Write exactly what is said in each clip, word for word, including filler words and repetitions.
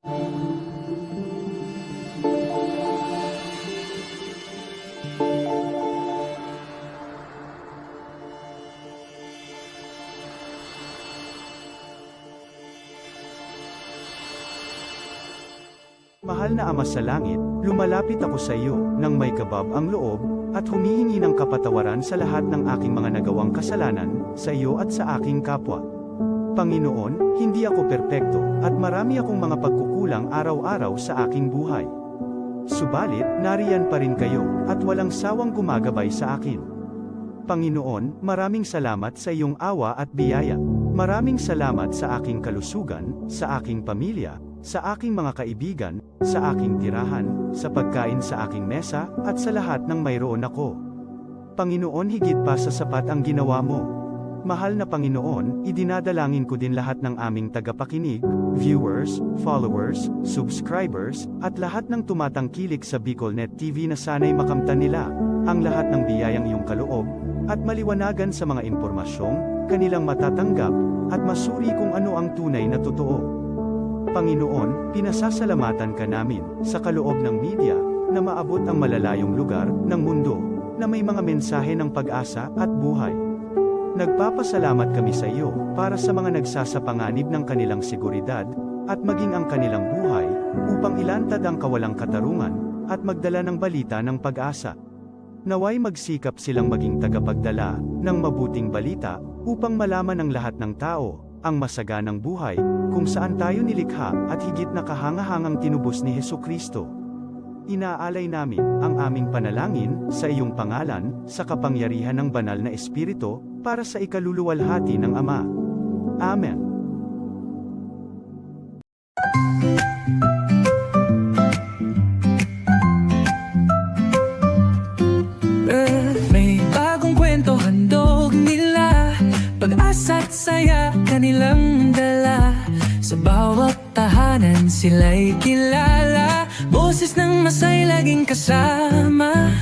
Mahal na Ama sa Langit, lumalapit ako sa iyo nang may kabab ang loob, at humihingi ng kapatawaran sa lahat ng aking mga nagawang kasalanan, sa iyo at sa aking kapwa. Panginoon, hindi ako perpekto, at marami akong mga pagkukulang araw-araw sa aking buhay. Subalit, nariyan pa rin kayo, at walang sawang gumagabay sa akin. Panginoon, maraming salamat sa iyong awa at biyaya. Maraming salamat sa aking kalusugan, sa aking pamilya, sa aking mga kaibigan, sa aking tirahan, sa pagkain sa aking mesa, at sa lahat ng mayroon ako. Panginoon, higit pa sa sapat ang ginawa mo. Mahal na Panginoon, idinadalangin ko din lahat ng aming tagapakinig, viewers, followers, subscribers, at lahat ng tumatangkilik sa BicolNet T V na sana'y makamtan nila ang lahat ng biyayang iyong kaloob, at maliwanagan sa mga impormasyong kanilang matatanggap, at masuri kung ano ang tunay na totoo. Panginoon, pinasasalamatan ka namin sa kaloob ng media na maabot ang malalayong lugar ng mundo na may mga mensahe ng pag-asa at buhay. Nagpapasalamat kami sa iyo para sa mga nagsasapanganib ng kanilang seguridad at maging ang kanilang buhay upang ilantad ang kawalang katarungan at magdala ng balita ng pag-asa. Naway magsikap silang maging tagapagdala ng mabuting balita upang malaman ng lahat ng tao ang masaganang buhay kung saan tayo nilikha at higit na kahangahangang tinubos ni Jesu-Cristo. Inaalay namin ang aming panalangin sa iyong pangalan, sa kapangyarihan ng Banal na Espiritu, para sa ikaluluwalhati ng Ama. Amen. May bagong kwento handog nila, pag-asa't saya kanilang dala. Sa bawat tahanan sila'y kilala, boses ng masay laging kasama.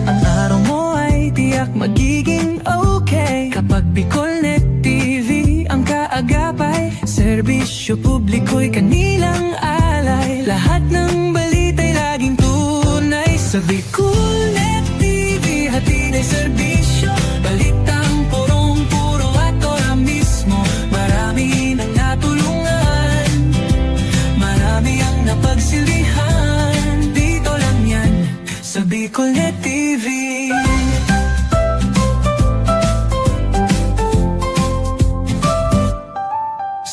Ang araw mo ay tiyak magiging okay kapag BicolNet T V ang kaagapay. Serbisyo publiko'y kanilang alay. Lahat ng balita'y laging tunay. Sa BicolNet T V, hatid ay serbisyo. Balitang purong-puro at ora mismo. Marami nang natulungan. Marami ang napagsilbihan. Dito lang yan, sa BicolNet T V.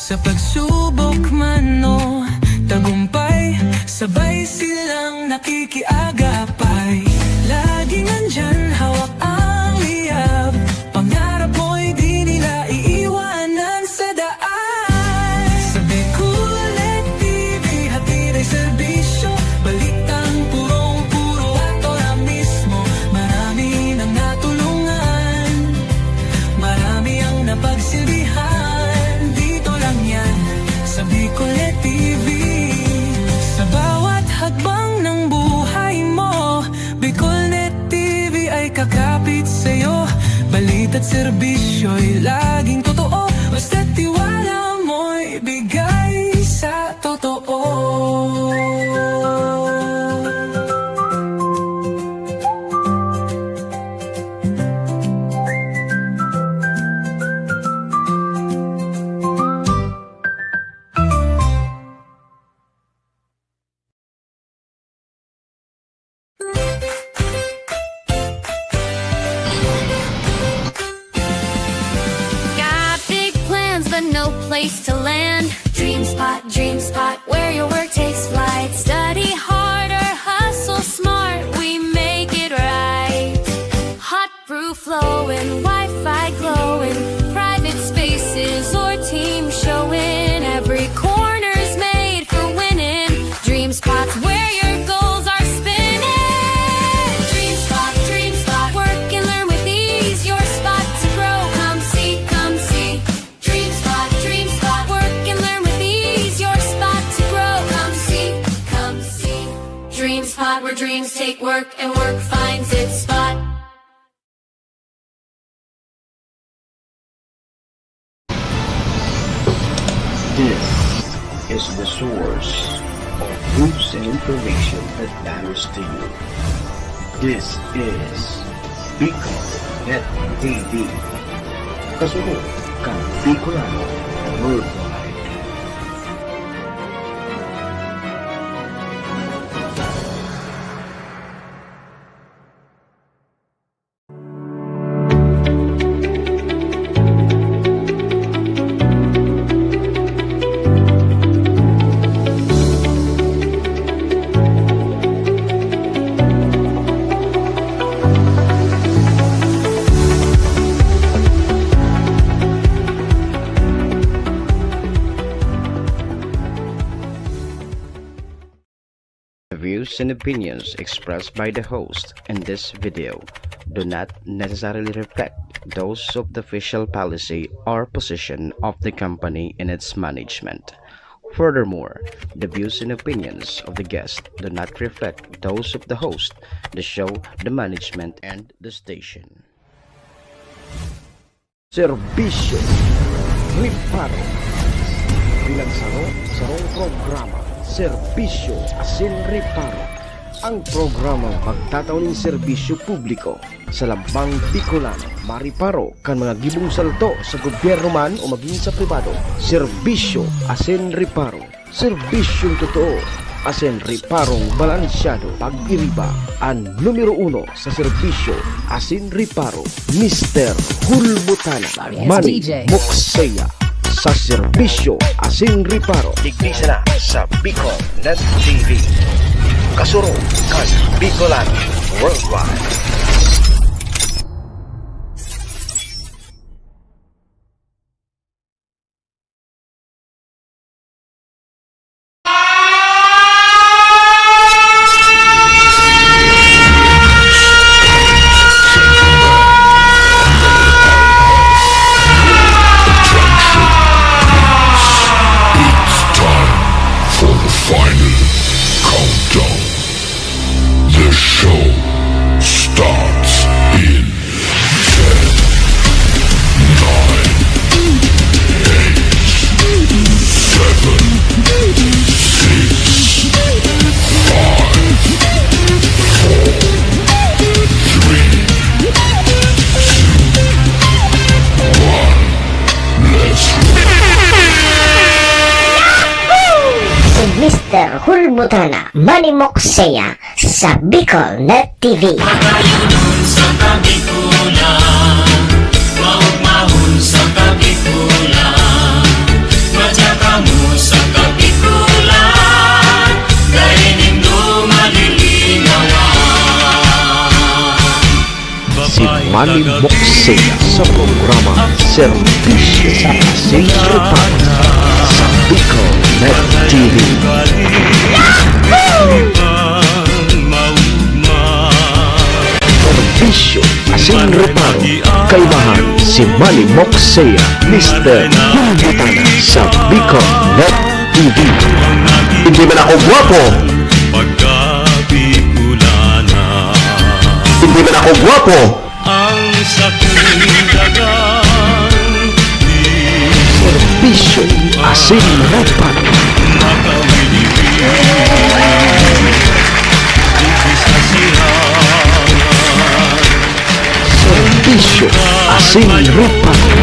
Sa pagsubok man o tagumpay, sabay silang nakikiagapay. Laging nandyan, hawak ang liyab. Pangarap mo'y di nila iiwanan sa daan. Sa BicolNet T V, hatid ay serbisyo. Balitang purong-puro at ora mismo. Marami nang natulungan. Marami ang napagsilbihan. Dito lang yan, sa BicolNet T V. Sa bawat hakbang ng buhay mo, BicolNet T V ay kakapit sa'yo. Balita't serbisyo'y laging totoo. Basta't tiwala mo'y bigay sa totoo. Got big plans, but no place to land. DreamSpot, DreamSpot, where your work takes flight. Study hard or hustle smart, we make it right. Hot brew flowing, Wi-Fi glowing, private spaces or team showing. Every corner's made for winning. DreamSpot's where your goals are spinning. DreamSpot, DreamSpot, work and learn with ease. Your spot to grow. Come see, come see. DreamSpot, DreamSpot, work and learn with ease. Your spot to grow. Come see, come see. DreamSpot, where dreams take work and work finds its spot. This is The Source. All news and information that matters to you. This is Bicol Net T V. Kasunod kan Bicolano Worldwide. The views and opinions expressed by the host in this video do not necessarily reflect those of the official policy or position of the company and its management. Furthermore, the views and opinions of the guest do not reflect those of the host, the show, the management, and the station. Serbisyo Reparo. Bilang saro, sarong programa, Serbisyo asin Reparo. Ang programang magtatao nin serbisyo publiko sa lambang Bicolano, mareparo kan mga gibong salto sa gobyerno man o magin sa pribado. Serbisyo asin Reparo. Serbisyong totoo asin reparong balansyado. Pag-iriba, an numero uno sa serbisyo asin reparo, Mister Hulbutana, Sorry, it's Manny D J. Moksea, sa serbisyo asin reparo. Digdi sana sa Bicol Net T V. Kasurog kan Bicolano Worldwide. It's time for the final countdown. The show starts in ten, nine, eight, seven, six, five, four, three, two, one. Let's roll. Si Mister Hulbutana, Manny Moksea, sa Bicol Net T V. Magayunon sa Kabikulan, maugmahon sa Kabikulan, madya kamo sa Kabikulan, dai nindo malilingawan. Si Manny Moksea sa programa Serbisyo asin Reparo sa Bicol Net T V. Serbisyo asin Reparo, kaibahan si Manny Moksea, Mister Hulbutana sa Bicol Net T V. Hindi man ako gwapo. Hindi man ako gwapo. Ang sakong dagang Serbisyo asin reparo. Serbisyo asin reparo.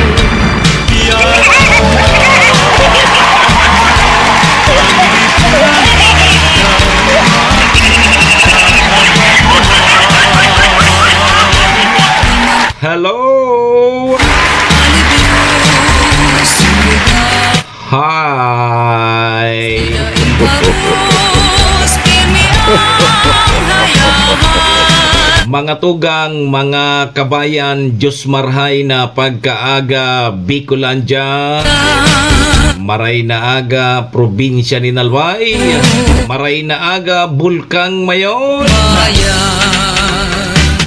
Hello! Hi! Mga tugang, mga kabayan, Diyos marhay na pagkaaga, Bicolandia. Maray na aga, probinsya ni Nalway. Maray na aga, Bulkang Mayon.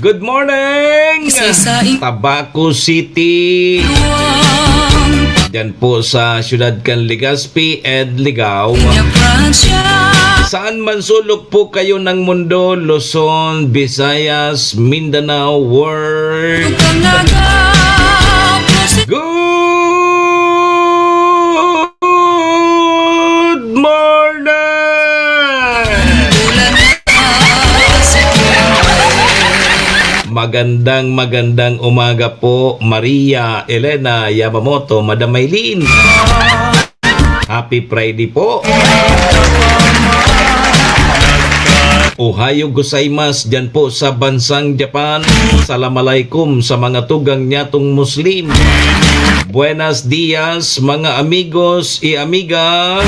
Good morning! Tabaco City. Diyan po sa siyudad kan Legazpi and Ligao. Saan man sulok po kayo ng mundo, Luzon, Visayas, Mindanao, world. Good morning! Magandang, magandang umaga po, Maria Elena Yamamoto, Madam Maylin. Happy Friday po. Ohayo gozaimasu dyan po sa bansang Japan. Salam alaikum sa mga tugang nyatong Muslim. Buenos dias, mga amigos y amigas.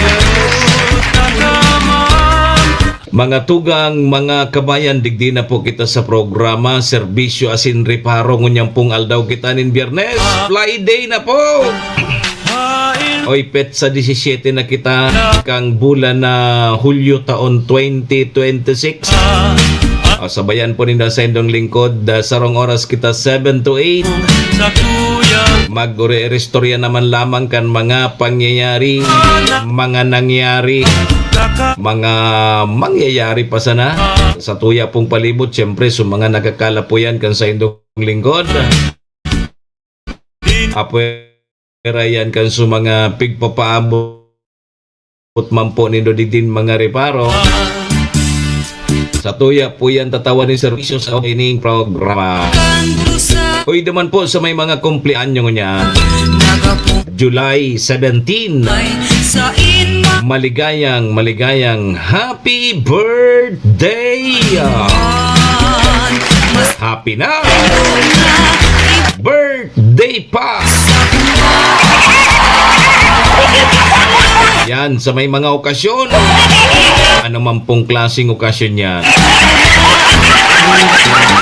Mga tugang, mga kabayan, digdi na po kita sa programa, serbisyo asin reparo ngunyan pong aldaw kita nin Biyernes. Friday na po! Oy, petsa disisiete na kita kang bulan na Hulyo taon twenty twenty-six. O, sabayan po ninda sa indong lingkod, ah, sarong oras kita, seven to eight. Mag-uri-, istorya naman lamang kan mga pangyayari, mga nangyari, mga mangyayari pa sana sa tuya pong palibot. Siyempre, sa mga nagkakalapuyan kan sa indong lingkod. Apwera yan kan sa mga pigpapaabot man po nindo digdin mga reparo. Sa tuya po yan tatawan nin serbisyo sa ining programa. Uy, duman po sa may mga kumpleanyo niya. July seventeen. Maligayang, maligayang happy birthday! Happy na! Birthday pa! Yan, sa may mga okasyon. Ano man pong klaseng okasyon yan.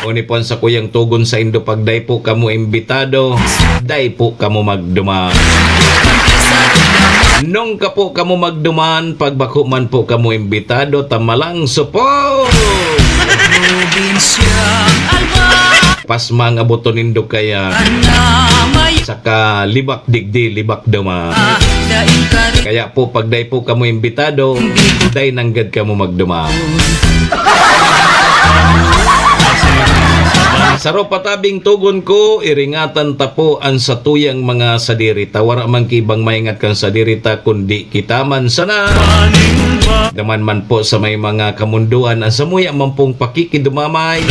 Uni po an sakuyang tugon saindo, pag dai po kamo imbitado, dai po kamo magduman. Nung ka po kamo magduman, pag bako man po kamo imbitado, tamalang supot! Pasmang aboton nindo kaya. Saka libak digdi, libak duman. Kaya po, pag dai po kamo imbitado, dai nanggad kamo magduman. Saro pa tabing tugon ko, iringatan ta po an satuyang mga sadiri. Ta wara man ki ibang maingat kan sadiri ta, kundi kita man sana. Duman man po sa may mga kamundoan, an samuya man pong pakikidumamay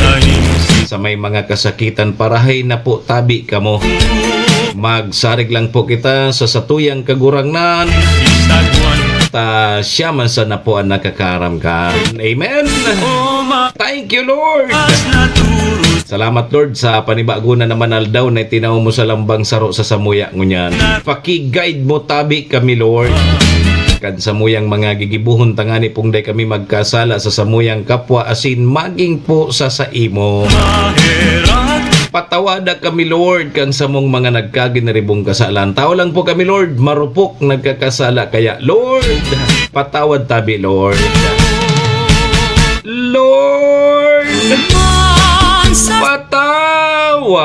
sa may mga kasakitan, parahay na po tabi kamo. Magsarig lang po kita sa satuyang Kagurangnan. Ta siya man sana po an nakakaram kan. Amen. Thank you, Lord. Salamat, Lord, sa panibago na naman aldaw na itinao mo sa lambang saro sa samuya ngunyan. Paki-guide mo tabi kami, Lord. Kan samuyang mga gigibohon, tangani pong dai kami magkasala sa samuyang kapwa, asin maging po sa saimo. Patawada kami, Lord, kan samong mga nagkaginiribong kasalan. Tao lang po kami, Lord, marupok nagkakasala. Kaya, Lord, patawad tabi, Lord. Lord, patawad.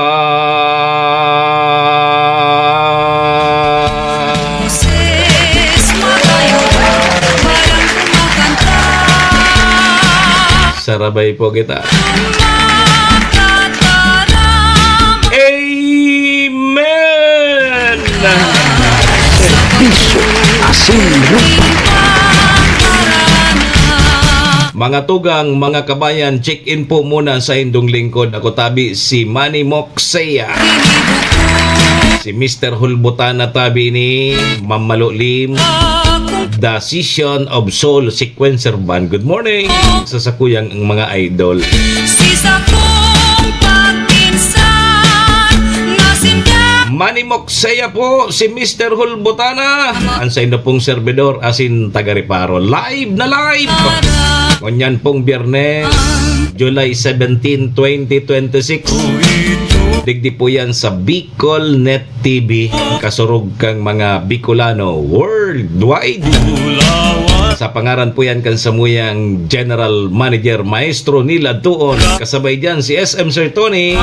Sarabay po kita. Amen! Serbisyo asin rupa. Mga tugang, mga kabayan, check-in po muna sa indong lingkod. Ako tabi si Manny Moxea. Si Mister Hulbutana tabi ni Ma'am Malo Lim. The Season of Soul Sequencer Band. Good morning sa sakuyang mga idol. Si sakong pagpinsan na sinda. Manny Moxea po, si Mister Hulbutana, ang sa inyo pong servidor, asin taga Reparo. Live na live! Ngunyan pong Biyernes, July seventeen, twenty twenty-six. Digdi po yan sa Bicol Net T V, kasurog kan mga Bicolano worldwide. Sa pangaran po yan kan samuyang General Manager, Maestro Neil Adtuon, kasabay dyan si S M Sir Tony.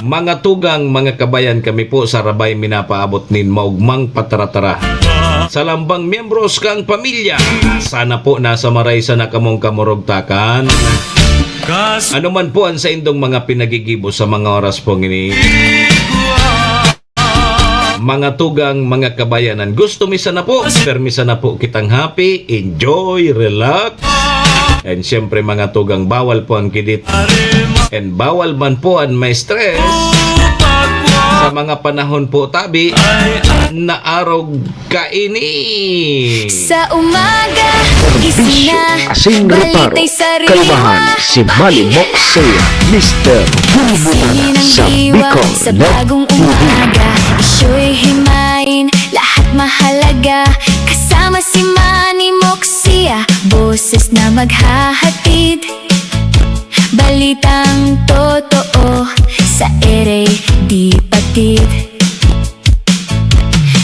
Mga tugang, mga kabayan, kami po sa Rabay minapaabot nin maugmang patratara sa lambang miyembros kang pamilya. Sana po nasa maray sana kamong kamurugtakan. Ano man po ang saindong mga pinagigibo sa mga oras pong ini. Mga tugang, mga kabayanan, gusto mi sana po, permi sana po kitang happy, enjoy, relax. And siyempre, mga tugang, bawal po ang kidit. And bawal man po ang ma-stress sa mga panahon po, tabi, na arog kaini. Sa umaga, gising Bisyo, na, asin reparo, balita'y sariwa. Kalmahan, si Manny Moxia, Mister Bulbulana sa Sinandiwa Bicol sa Net bagong T V. umaga. Isyo'y himayin, lahat mahalaga. Kasama si Manny Moxia, boses na maghahatid. Balitang totoo sa ere di patid.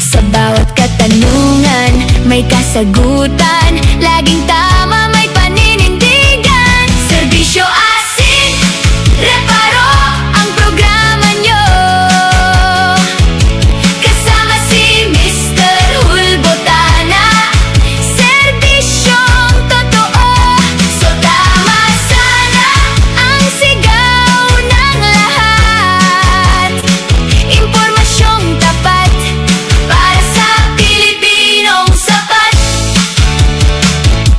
Sa bawat katanungan, may kasagutan. Laging tama, may paninindigan. Serbisyo asin reparo ang programa nyo. Kasama si Mister Hulbotana. Serbisyong totoo. So tama sana ang sigaw ng lahat. Impormasyong tapat para sa Pilipinong sapat.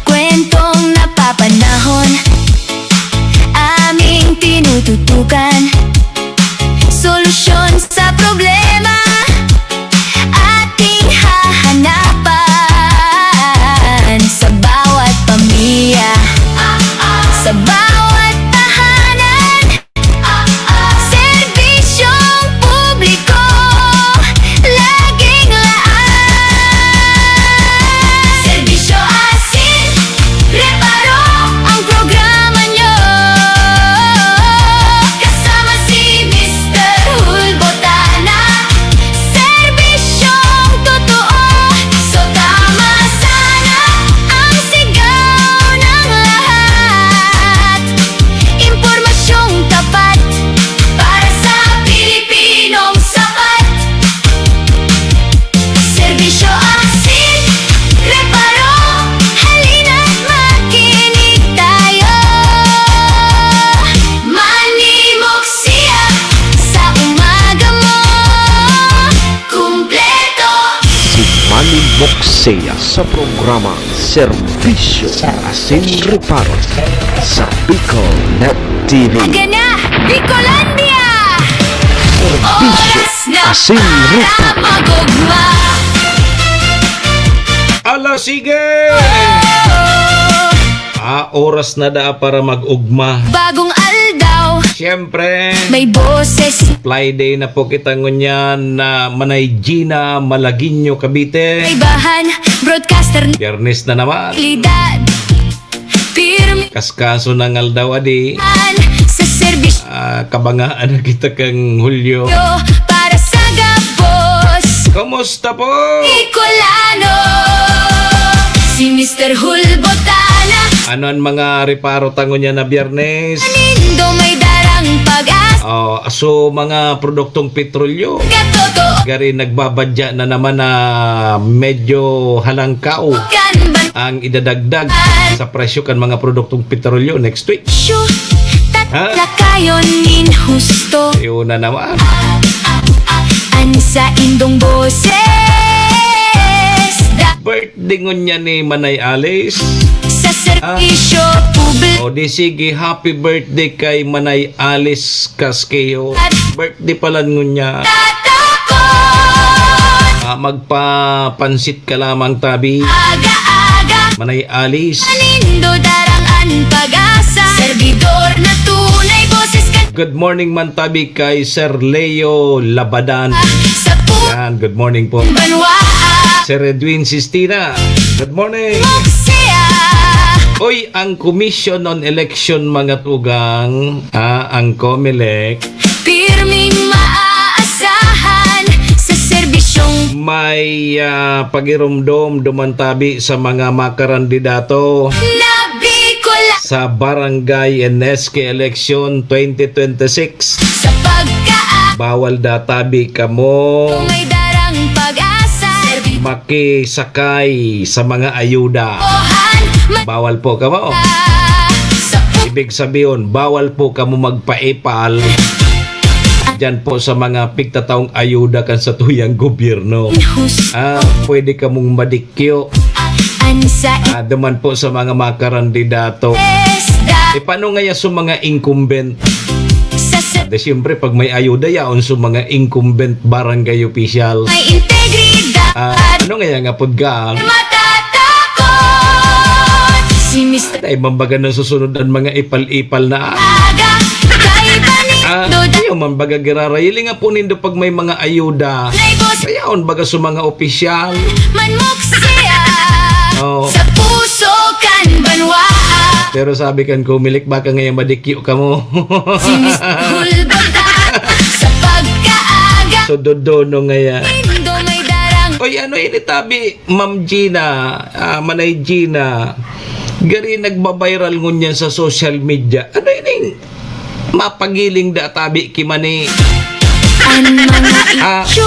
Kwentong napapanahon, aming tinututukan. Solusyon sa problema, ating hahanapan. Sa bawat pamilya, sa bawat tahanan, serbisyong publiko, laging laan. Serbisyo asin reparo ang programa nyo. Kasama si Mister Hulbotana. Serbisyong totoo. So tama sana ang sigaw ng lahat. Impormasyong tapat para sa Pilipinong sapat. Serbisyo asin reparo, halina't makinig tayo. Manimok siya sa umaga mo, kumpleto. Si Manny Moxia sa programa Serbisyo asin Reparo sa Bicol Net T V. Gana, Bicolandia! Serbisyo Oras na asin para Reparo. Mag-ugma. Ala, sige! Ah, oras na da para mag-ugma. Bagong aldaw, Siyempre, may boses. Friday na po kita ngunyan na Manay Gina, Malagueño, Cavite. Kaibahan, broadcaster ng Biyernes na naman. kalidad. Pirmi Kaskaso ng aldaw, adi. sa serbisyo Ah, kabangaan na kita kang Hulyo. para sa gabos. Kumusta po? Bicolano, si Mister Hulbotana. Ano ang mga reparo ta ngunyan na Biyernes? Nindo may darang pag-asa. Oh, so mga produktong petrolyo. Katotoo Gari nagbabadya na naman na medyo halangkaw kan ban- ang idadagdag sa presyo kan mga produktong petrolyo next week. Syo, Ha? tatlakayon nin husto. Yun na naman. An sa indong boses. Da- Birthday ngunyan ni Manay Alice. sa serbisyo publiko. O di sige, happy birthday kay Manay Alice Casqueo. Birthday pala ngunyan. Tatakot. Ah, magpapansit ka lamang, tabi. Aga-aga. Manay Alice. Nindo darang an pag-asa. Servidor na tunay, boses kan Good morning man, tabi, kay Sir Leo Labadan. Sa pu- Yan, good morning po. Banwa. Sir Edwin Sistina. Good morning. Siya. Oy, ang Commission on Election, mga tugang, ah, ang COMELEC, Pirming maaasahan sa serbisyong may ah, pagirumdom duman, tabi, sa mga makarandidato na Bicola sa Barangay and S K Election twenty twenty-six. sa pagkaak. Bawal da, tabi, kamo May darang pag-asa. Serbi- makisakay sa mga ayuda. Ohan. Bawal po kamo. Sa pu- Ibig sabihin, bawal po kamo magpaipal dyan po sa mga pigtataong ayuda kan satuyang gobyerno. Hus- Ah, pwede kamong madikyo. An sa Ah, duman po sa mga makarandidato. Isda. E, paano ngaya sa mga incumbent? Sa sa Di siyempre, pag may ayuda, yaon sa mga incumbent barangay official. May integridad. Ah, ano ngaya nga pod ka? Matatakot. Si Mister Ay, mambaga na susunod ang mga ipal-ipal na. Aga, kay Ah, Banindo da- ayaw man baga girarayili nga po nindo pag may mga ayuda. Nay boss. Ayaw man baga sa mga opisyal. Manmok siya. Oh. Sa puso kan banwa. Pero sabi kan Comelec, baka ngayon madikyo ka mo. Si Mister Hulbota sa pagkaaga. So, dodono ngaya. Indo may darang. Oy, ano ini tabi, Ma'am Gina, ah, Manay Gina? Gari nagbabiral ngunyan sa social media. Ano ining mapagiling da tabi ki Mani? An mga Ah. Ityo,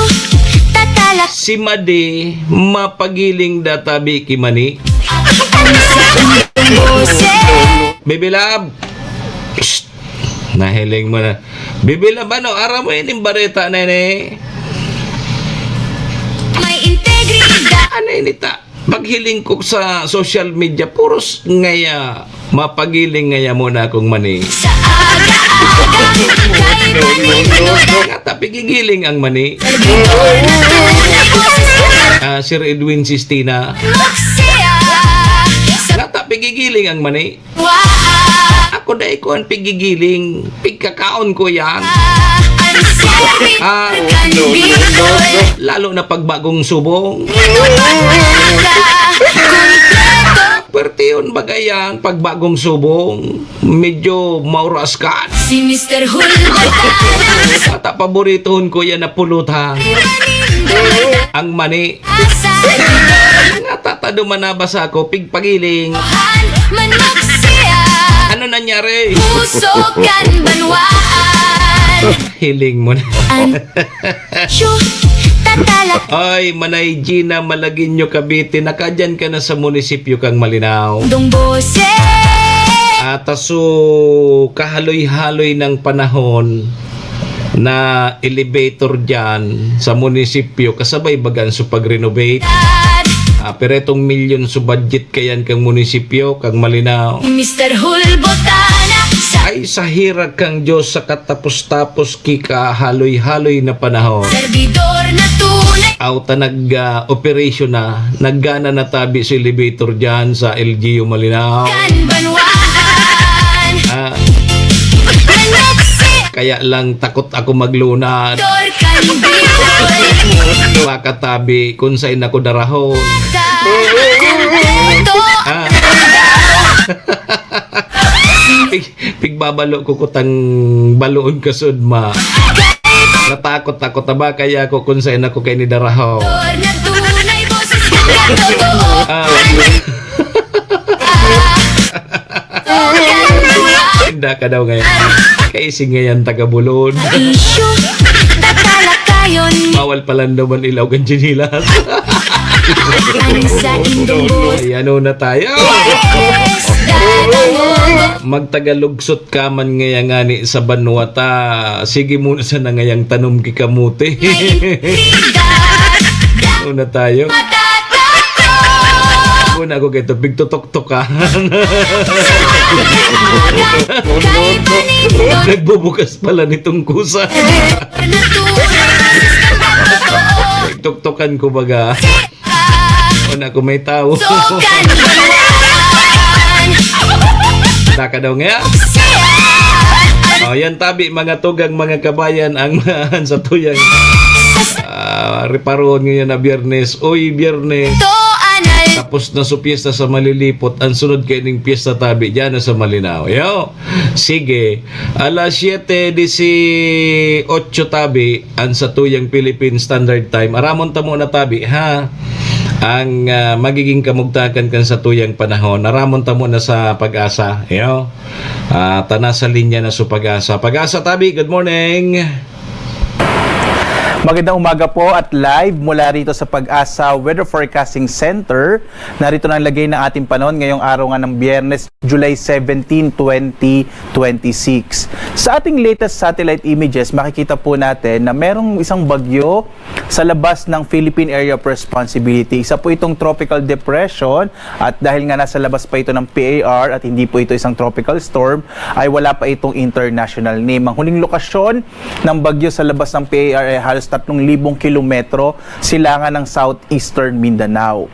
tatala. Si Madi, mapagiling da tabi ki Mani. An sa inyong boses. Baby love. Psst. Nahiling mo na. Baby love, ano? Aram mo ining bareta na ini? May integridad. Ano ini ta? Paghiling ko sa social media, puros ngaya, mapagiling ngaya muna akong Mani. Sa aga-aga, kay Banindo da- Nga ta, pigigiling ang Mani. Servidor na tunay, boses ka. Ah, Sir Edwin Sistina. Magsaya. Sa Nga ta, pigigiling ang Mani. Wa- Ako dai ko an pigigiling. Pigkakaon ko yan. Ang sabi Ah. kan Bicol. Lalo na pag bagong subong. Kompleto. Pwerte yun, baga yan, pag bagong subong. Medyo mauras ka. Si Mister Hulbot. Ata paboritohon ko yan na pulutan. Ang Mani. Asa? Nga tatado manabasa ako, pigpagiling. Manok siya. Ano nangyari? Puso kan banwaan. Hiling mo na. An- Shoo! Tatala! Ay, Manay Gina Malagueño, Cavite, nakadyan ka na sa munisipyo kang Malinao. Dong boses! At so, kahaloy-haloy ng panahon na elevator dyan sa munisipyo, kasabay bagan sa pag-renovate. Ah, pero itong milyon sa budget kayan kang munisipyo, kang Malinao. Mister Hulbotana sa Ay, sa hira kang Diyos sa katapos-tapos ki kahaloy-haloy na panahon. Servidor na tunay. Aw ta nag, ah, operasyon na, naggana na tabi sa elevator dyan sa L G U Malinao. Kan banwaan. Ah. Manok si Kaya lang takot ako maglunad. Dor kan Bicol. Baka tabi kung saan ako darahon. Ta-, kumpleto. Ah. Pig-, pigbabalo ko kutang baloon ka sud, ma. Natakot ako, taba kaya ko kung saan ako kay ni daraho. Dor na tunay, boses na totoo. Ah. Tinda ka daw ngayon. Kaising ngayon, taga Bulon. Isyu, tatalakayon. Bawal pala naman ilaw kan tsinelas. Ang sa indong boss. Ay, ano na tayo? Yes, dadawo. Magtagalugsot ka man ngaya ngani sa banwa ta. Sige muna sana ngayang tanom ki kamote. May intriga. Ano na tayo? Matatakot. Una ko kay tubig tutok-tukan. Kay panindot. Nagbubukas pala nitong kusa. Naturang boses ka na totoo. Tuktukan ko baga. Una ko may tao. Sukan. Taka daw nga. Oh, yan tabi, mga tugang, mga kabayan, ang, ang sa tuyang, ah, reparoon ngayon na Biyernes. Uy, Biyernes. To anay. Tapos na su piyesta sa Malilipot. Ang sunod kay ning piyesta tabi, diyan na sa Malinao. Yo. Sige. Alas siyete dieciocho tabi, ang sa tuyang Philippine Standard Time. Aramon ta muna tabi, ha? Ang, ah, magiging kamugtakan kan sa tuyang panahon. Aramon ta muna sa Pag-asa. Yo. Ah, tana sa linya na sa Pag-asa. Pag-asa tabi, good morning. Magandang umaga po at live mula rito sa Pag-asa Weather Forecasting Center. Narito na ang lagay ng ating panahon ngayong araw nga ng Biyernes, July seventeen, twenty twenty-six. Sa ating latest satellite images, makikita po natin na merong isang bagyo sa labas ng Philippine Area of Responsibility. Isa po itong tropical depression at dahil nga nasa labas pa ito ng P A R at hindi po ito isang tropical storm, ay wala pa itong international name. Ang huling lokasyon ng bagyo sa labas ng P A R ay halos tatlong libong kilometro silangan ng southeastern Mindanao.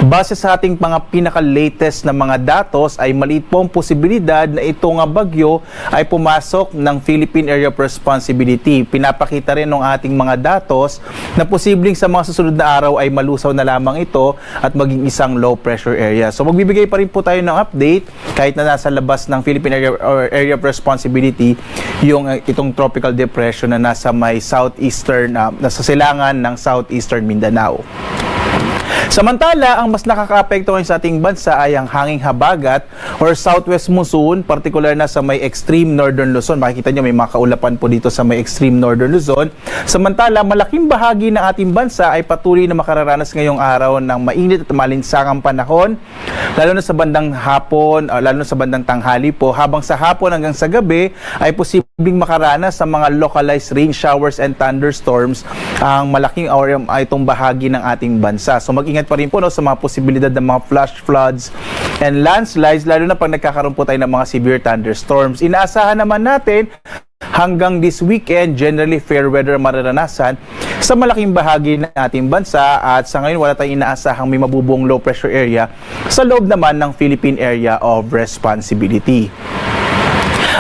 Base sa ating mga pinaka-latest na mga datos, ay maliit po ang posibilidad na ito nga bagyo ay pumasok ng Philippine Area of Responsibility. Pinapakita rin ng ating mga datos na posibleng sa mga susunod na araw ay malusaw na lamang ito at maging isang low pressure area. So magbibigay pa rin po tayo ng update kahit na nasa labas ng Philippine Area, or Area of Responsibility yung uh, itong tropical depression na nasa may southeastern, uh, nasa silangan ng southeastern Mindanao. Samantala, ang mas nakakaapekto ngayon sa ating bansa ay ang hanging habagat or southwest monsoon, partikular na sa may extreme northern Luzon. Makikita nyo, may mga kaulapan po dito sa may extreme northern Luzon. Samantala, malaking bahagi ng ating bansa ay patuloy na makararanas ngayong araw ng mainit at malinsangang panahon, lalo na sa bandang hapon, ah, lalo na sa bandang tanghali po. Habang sa hapon hanggang sa gabi ay posibleng makaranas sa mga localized rain showers and thunderstorms ang malaking or itong bahagi ng ating bansa. So mag-ingat pa rin po, no, sa mga posibilidad ng mga flash floods and landslides, lalo na pag nagkakaroon po tayo ng mga severe thunderstorms. Inaasahan naman natin hanggang this weekend, generally fair weather ang mararanasan sa malaking bahagi ng ating bansa at sa ngayon wala tayong inaasahang may mabubuong low pressure area sa loob naman ng Philippine Area of Responsibility.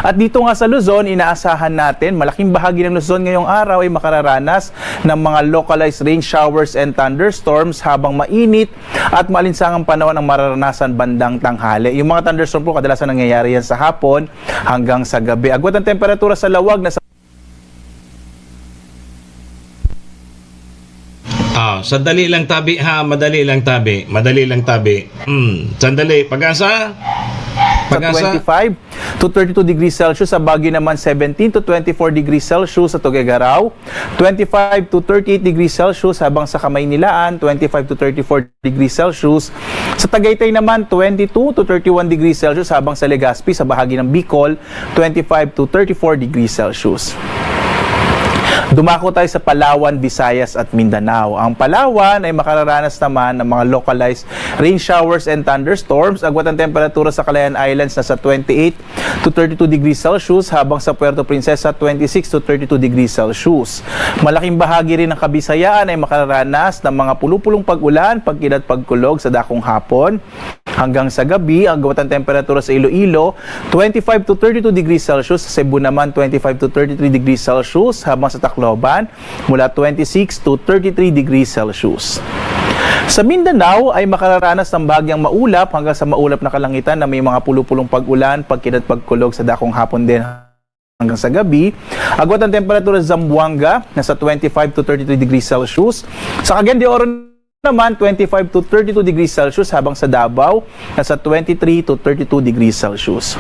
At dito nga sa Luzon, inaasahan natin malaking bahagi ng Luzon ngayong araw ay makararanas ng mga localized rain showers and thunderstorms habang mainit at maalinsangang panahon ang mararanasan bandang tanghali. Yung mga thunderstorm po kadalasan nangyayari yan sa hapon hanggang sa gabi. Agwat ang temperatura sa lawag na sa Ah, sandali lang tabi ha, madali lang tabi, madali lang tabi. Hmm, sandali, Pag-asa? Pag-asa? twenty-five to thirty-two degrees Celsius, sa Baguio naman seventeen to twenty-four degrees Celsius sa Tuguegarao, twenty-five to thirty-eight degrees Celsius, habang sa Kamaynilaan twenty-five to thirty-four degrees Celsius. Sa Tagaytay naman, twenty-two to thirty-one degrees Celsius, habang sa Legazpi, sa bahagi ng Bicol, twenty-five to thirty-four degrees Celsius. Dumako tayo sa Palawan, Visayas at Mindanao. Ang Palawan ay makararanas naman ng mga localized rain showers and thunderstorms. Agwat ang temperatura sa Calayan Islands na sa twenty-eight to thirty-two degrees Celsius, habang sa Puerto Princesa twenty-six to thirty-two degrees Celsius. Malaking bahagi rin ng Kabisayaan ay makararanas ng mga pulupulong pag-ulan, pagkidlat, pagkulog sa dakong hapon. Hanggang sa gabi, ang agwat ang temperatura sa Iloilo, twenty-five to thirty-two degrees Celsius, sa Cebu naman twenty-five to thirty-three degrees Celsius, habang sa Tacloban, mula twenty-six to thirty-three degrees Celsius. Sa Mindanao ay makararanas ng bahagyang maulap hanggang sa maulap na kalangitan na may mga pulupulong pag-ulan, pagkidlat, pagkulog sa dakong hapon din hanggang sa gabi. Agwat ang temperatura sa Zamboanga, nasa twenty-five to thirty-three degrees Celsius. Sa Cagayan de Oro naman, twenty-five to thirty-two degrees Celsius, habang sa Davao, nasa twenty-three to thirty-two degrees Celsius.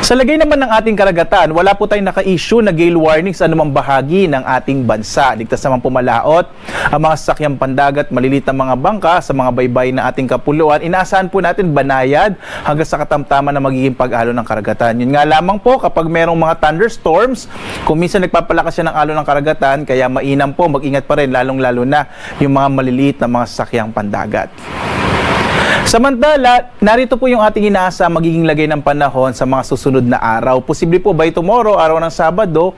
Sa lagay naman ng ating karagatan, wala po tayong naka-issue na gale warning sa anumang bahagi ng ating bansa. Ligtas naman pumalaot ang mga sasakyang pandagat, maliliit na mga bangka sa mga baybay na ating kapuluan. Inaasahan po natin banayad hanggang sa katamtaman na magiging pag-alo ng karagatan. Yun nga lamang po, kapag merong mga thunderstorms, kung minsan nagpapalakas yan ng alo ng karagatan, kaya mainam po, mag-ingat pa rin, lalong-lalo na yung mga maliliit na mga sasakyang pandagat. Samantala, narito po yung ating inaasa magiging lagay ng panahon sa mga susunod na araw. Posible po by tomorrow, araw ng Sabado,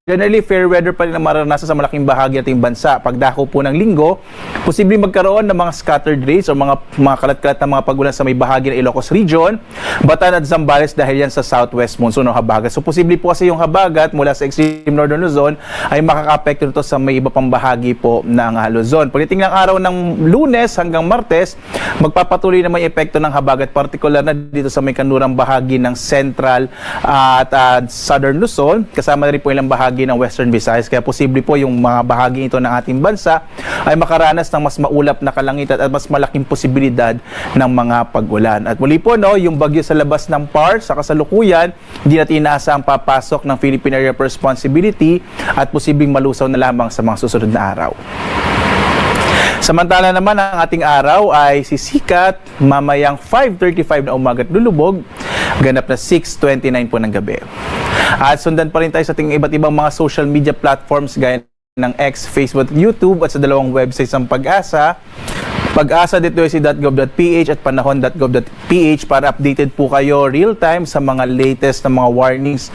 generally fair weather pa rin ang mararanasan sa malaking bahagi ng ating bansa. Pagdako po ng linggo, posibleng magkaroon ng mga scattered rains o mga, mga kalat-kalat na mga pag-ulan sa may bahagi ng Ilocos Region, Batan at Zambales dahil yan sa southwest monsoon o habagat. So posible po kasi yung habagat mula sa extreme northern Luzon ay makakaapekto nito sa may iba pang bahagi po ng ah, Luzon. Pagdating ng araw ng Lunes hanggang Martes, magpapatuloy na may epekto ng habagat, partikular na dito sa may kanurang bahagi ng central at ah, southern Luzon, kasama na rin po ilang bahagi ng Western Visayas. Kaya posible po yung mga bahagi ito ng ating bansa ay makaranas ng mas maulap na kalangitan at mas malaking posibilidad ng mga pag-ulan. At muli po, no, yung bagyo sa labas ng par sa kasalukuyan, hindi natin inaasahang papasok ng Philippine Area of Responsibility at posibleng malusaw na lamang sa mga susunod na araw. Samantala naman, ang ating araw ay sisikat mamayang five thirty-five na umaga at lulubog, ganap na six twenty-nine po ng gabi. At sundan pa rin tayo sa ating iba't ibang mga social media platforms gaya ng X, Facebook, at YouTube at sa dalawang websites ng PAGASA, pagasa dot S C dot gov dot P H at panahon dot gov dot P H para updated po kayo real-time sa mga latest na mga warnings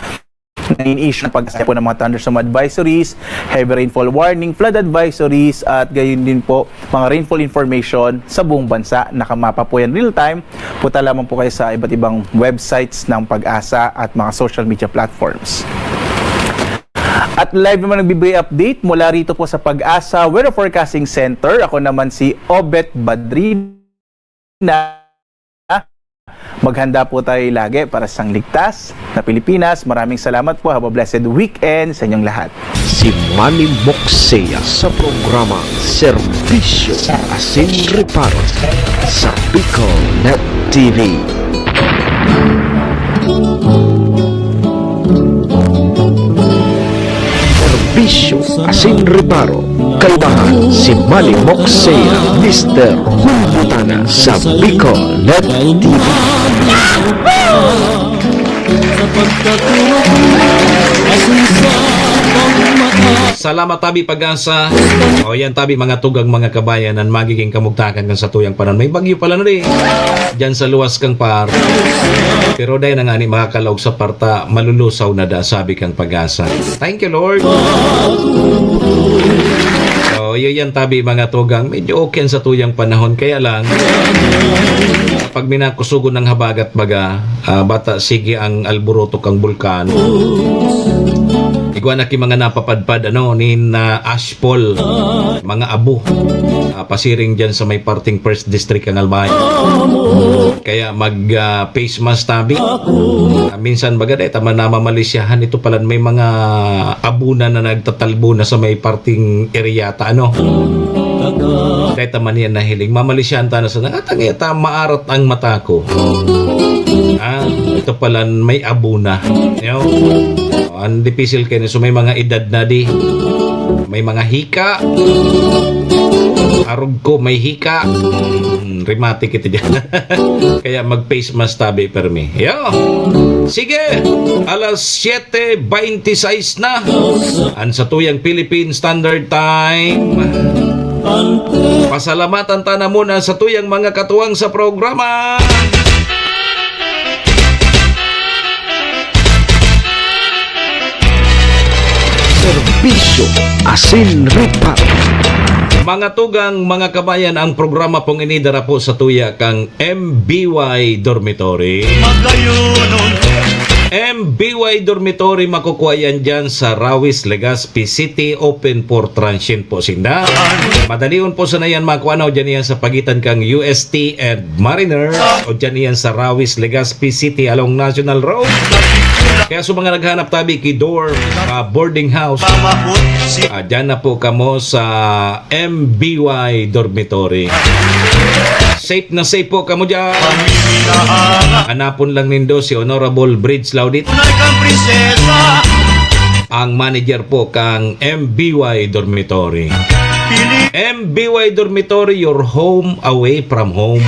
na in-issue ng PAGASA po ng mga thunderstorm advisories, heavy rainfall warning, flood advisories, at gayon din po mga rainfall information sa buong bansa. Nakamapa po yan real-time. Punta lamang po kayo sa iba't ibang websites ng PAGASA at mga social media platforms. At live naman nagbibigay update mula rito po sa PAGASA Weather Forecasting Center. Ako naman si Obet Badrina. Maghanda po tayo lagi para sa isang ligtas na Pilipinas. Maraming salamat po. Have a blessed weekend sa inyong lahat. Si Manny Moxea sa programang Serbisyo Asin Reparo sa Bicol Net T V. Serbisyo Asin Reparo, kaibahan si Manny Moxea, Mister Hulbutana sa Bicol Net T V. Sa pagkaturo ko, asin sa pagmata. Salamat, tabi PAGASA. O yan, tabi mga tugang, mga kabayan, ang magiging kamugtakan kan satuyang panahon. May bagyo pala na rin dyan sa luwas kang par. Pero dahil na nga ni makakalaog sa parta, malulusaw na da, sabi kang PAGASA. Thank you, Lord. So, yun yan, tabi mga tugang. Medyo okay ang satuyang panahon. Kaya lang, pag minakusugon ng habagat baga, ah, bata, sige ang alboroto kang bulkan. Igwa na ki mga napapadpad, ano, nin, ah, ashfall, mga abo. Ah, pasiring dyan sa may parting First District ang Albay. Kaya mag, ah, face mask tabi. Ah, minsan baga, dahil tama namamalisyahan, ito pala may mga abo na, na nagtatalbo na sa may parting area ta, ano. Dahil tama niya nahiling, mamalisyahan ta na sa nangatang ita, maarat ang mata ko. Ah, ito pala may abo na. Yo. Ang dipisil kayo, so may mga edad na di. May mga hika. Arog ko, may hika. Hmm, rheumatic ito dyan. Kaya mag-face mask tabi, permi. Yo. Sige, alas siyete beintisais na. Ang satuyang Philippine Standard Time. Pasalamatan ta na muna sa tuyang mga katuwang sa programa. Serbisyo Asin Reparo. Mga tugang, mga kabayan, ang programa pong ini dara po sa tuya kang M B Y Dormitory. Magayonon. M B Y Dormitory, makukuha yan dyan sa Rawis, Legazpi City, open for transient po sinda. Madalion po sana yan makuha, no? Dyan yan sa pagitan kang U S T and Mariner, o dyan yan sa Rawis, Legazpi City along National Road. Kaya sa mga naghanap tabi ki dorm, ah, boarding house, ah, dyan na po kamo sa M B Y Dormitory. Safe na safe po kamo dyan. Hanapon lang nindo si Honorable Bridge Laudit, ang manager po kang M B Y Dormitory. M B Y Dormitory, your home away from home.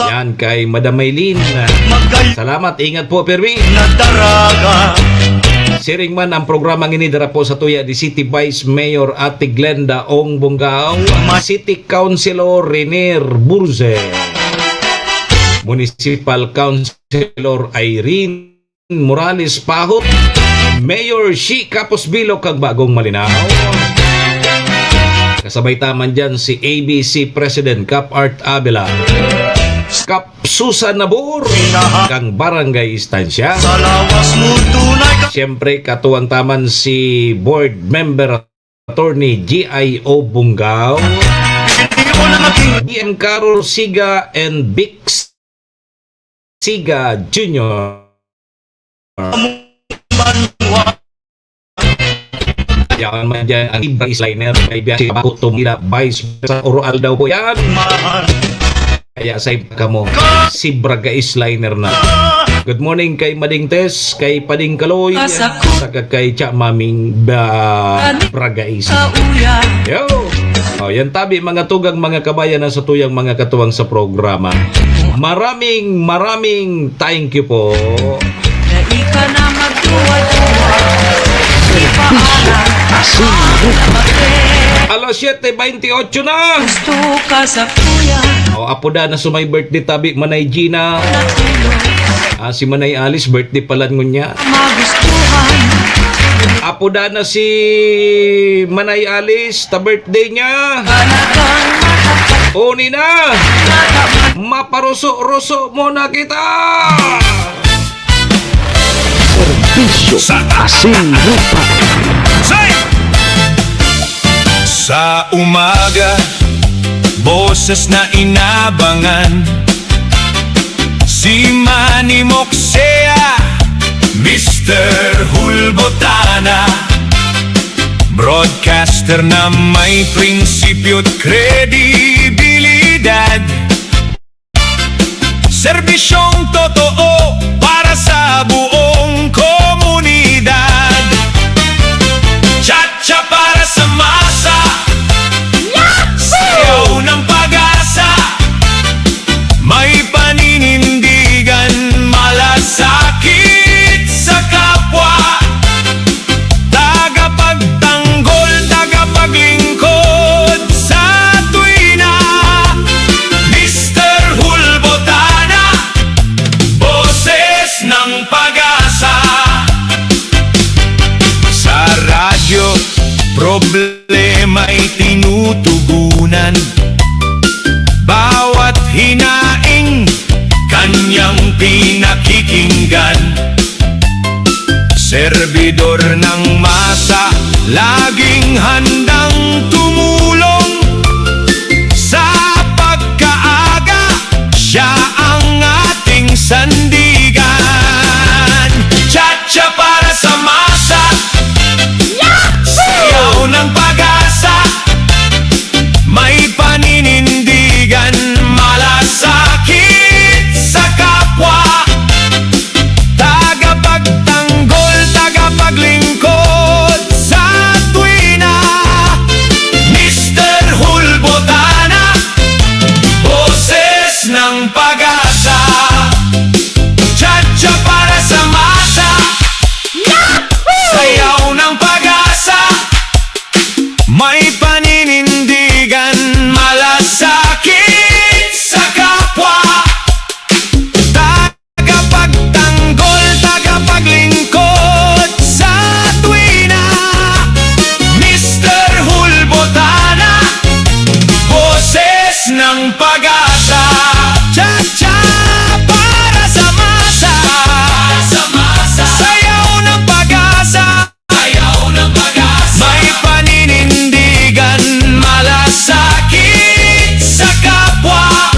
Yan kay Madam Maylin. Salamat, ingat po, permi. Siring man ang programang ini dara po sa tuya ni City Vice Mayor Ate Glenda Ong Bongao, City Councilor Renier Burze, Municipal Councilor Irene Morales Pahot, Mayor Shi Capos Bilo kag Bagong Malinao. Kasabay ta man dyan si A B C President Cap Art Avila, Cap Susan Nabor, kang Barangay Estancia. Sa lawas mo tunay ka. Siyempre, katuwang ta man si Board Member Attorney G I O Bungao, Hindi mo na maging B M Carol Siga and Bix Siga Junior. Banwa. Yaon man dyan ang Ibra Sliner. May biyahe pa ko tumila, vice sa Oroaldaw po yan. Kaya sa iba ka mo, si Braga Sliner na. Good morning kay Mading Tess, kay Pading Kaloy, saka kay Cha Maming ba Braga Is. Yo! Oh, yan tabi, mga tugang, mga kabayan na sa tuyang mga katuwang sa programa. Maraming, maraming thank you po. Na ika na magduwa-duwa. Di pa alam. Alas siete veintiocho na. Gusto ka sa kuya. O, apo da na sumay birthday tabi, Manay Gina. Ah, si Manay Alice, birthday pala ngunya. Magustuhan. Apo da na si Manay Alice, ta birthday niya. Talagang matatak-, uni na. Matatak-, maparuso-ruso mo na kita. Serbisyo sa asin lupa. Sa umaga, boses na inabangan. Si Manny Moksea, Mister Hulbotana. Broadcaster na may prinsipyo't kredibilidad. Serbisyong totoo para sa buong komunidad. Chat-chat para sa masa. Yahoo! Sayaw ng pag-asa. May paninindigan, malasakit sa kapwa. Tagapagtanggol, tagapaglingkod sa tuwina. Mister Hulbotana, boses ng pag-asa. Sa radyo, problema'y tinutugunan. Bawat hinaing, kanyang pinakikinggan. Serbidor ng masa, laging handang tumulong. Sa pagkaaga, siya ang ating sandigan. Chat-chat para sa masa. Yahoo! Sayaw ng pag-asa. May paninindigan, malasakit sa kapwa. Tagapagtanggol, tagapaglingkod sa tuwina. Mister Hulbotana, boses ng pag-asa. Chat-chat para sa masa. Yahoo! Sayaw ng pag-asa. May paninindigan, malasakit sa kapwa. Tagapagtanggol, tagapaglingkod sa tuwina. Mister Hulbotana, boses ng pag-asa. Cha-cha para sa masa. Para sa masa. Sayaw ng pag-asa. Ayaw ng pag-asa. May paninindigan, malasakit sa kapwa.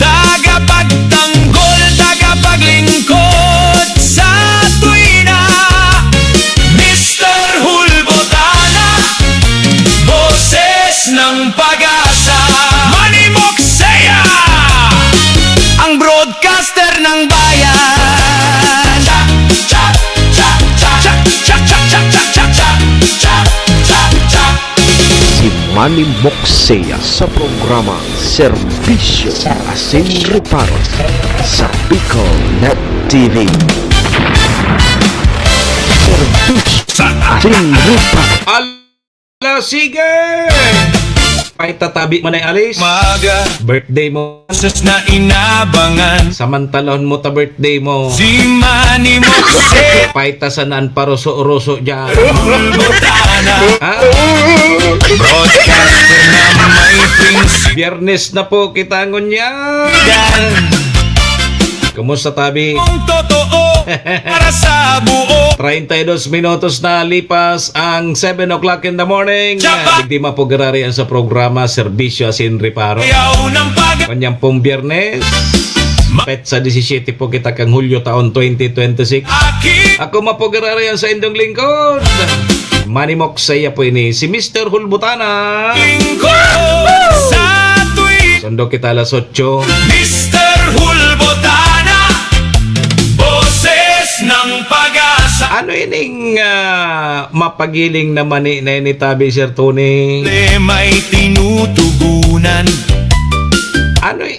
Tagapagtanggol, tagapaglingkod sa tuwina. Mister Hulbotana, boses ng pag-asa. Manny Moksea, ang broadcaster ng bayan. Si Manny Moksea sa programa Serbisyo sa Asin Reparo sa Bicol Net T V. Serbisyo sa Asin Reparo. Ala, sige! Paita tabi, Manay Alice. Maga. Birthday mo. Boses na inabangan. Samantalahon mo ta birthday mo. Si Manny Moksea. Paita sa naan paruso-ruso dyan. Hulbotana. Ha? Broadcaster na may prinsipyo. Biyernes na po kita ngunyan. Kumusta, tabi? Ang totoo para sa buo. Treinta y dos minutos na lipas ang seven o'clock in the morning. Chapa! Digdi mapugirari ang sa programa, Serbisyo Asin Reparo. Ayaw ng pag- Kanyang pong Biyernes, Ma- petsa disisiete po kita kang Hulyo taon twenty twenty-six. Aki- Ako mapugirari ang sa indong lingkod. Manimok sa iya po ini, si Mister Hulbutana. Lingkod sa tuwing Sundo kita alas otso. Mister Hulbutana, boses ng pag-asa. Ano ining, ah, mapagiling na mani na ini, tabi, Sir Tony? May tinutugunan. Ano i-,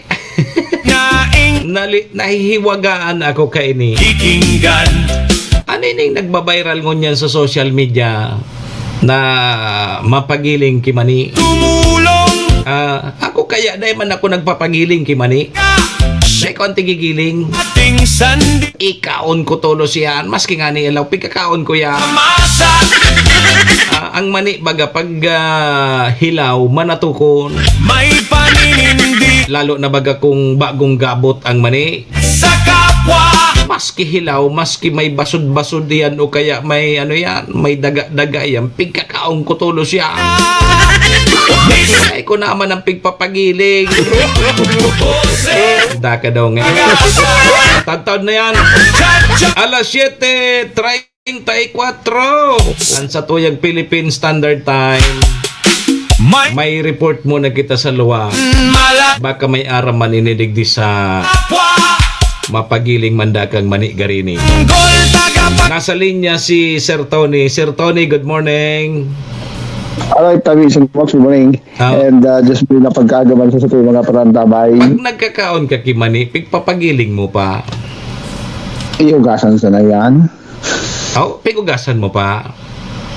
Naing Nali-, nahihiwagaan ako kaini. Kikinggan. Ano ining nagbabiral ngunyan sa social media na mapagiling ki mani? Tumulong. Ah, ako kaya, dai man ako nagpapagiling ki mani. Dai ko ang tigigiling. Ating sandi. Ikaon ko tolos yan. Maski nga ni ilaw, pigkakaon ko yan. Masa. Ah, ang mani baga pag, ah, hilaw, manatokon. May paninindi. Lalo na baga kung bagong gabot ang mani. Sa kapwa. Maski hilaw, maski may basod-basod yan o kaya may ano yan, may daga-daga yan, pigkakaon ko tolos yan. Ay ko naman ang pigpapagiling. Daka daw nga. Tagtaon na yan. Alas siyete treinta y cuatro. Ang sa tuyang Philippine Standard Time. May May report muna kita sa luwa. Mala- Baka may aram man inidigdi sa Kapwa. Mapagiling mandakang mani garini. Gol tagapa- Nasa linya si Sir Tony. Sir Tony, good morning. Alright, tabi sa Max, good morning. Ah. And, uh, just be na pagkaagaman sa satuyang mga parantabay. Pag nagkakaon ka ki mani, pigpapagiling mo pa? Ihugasan sana yan. Oh, pigugasan mo pa?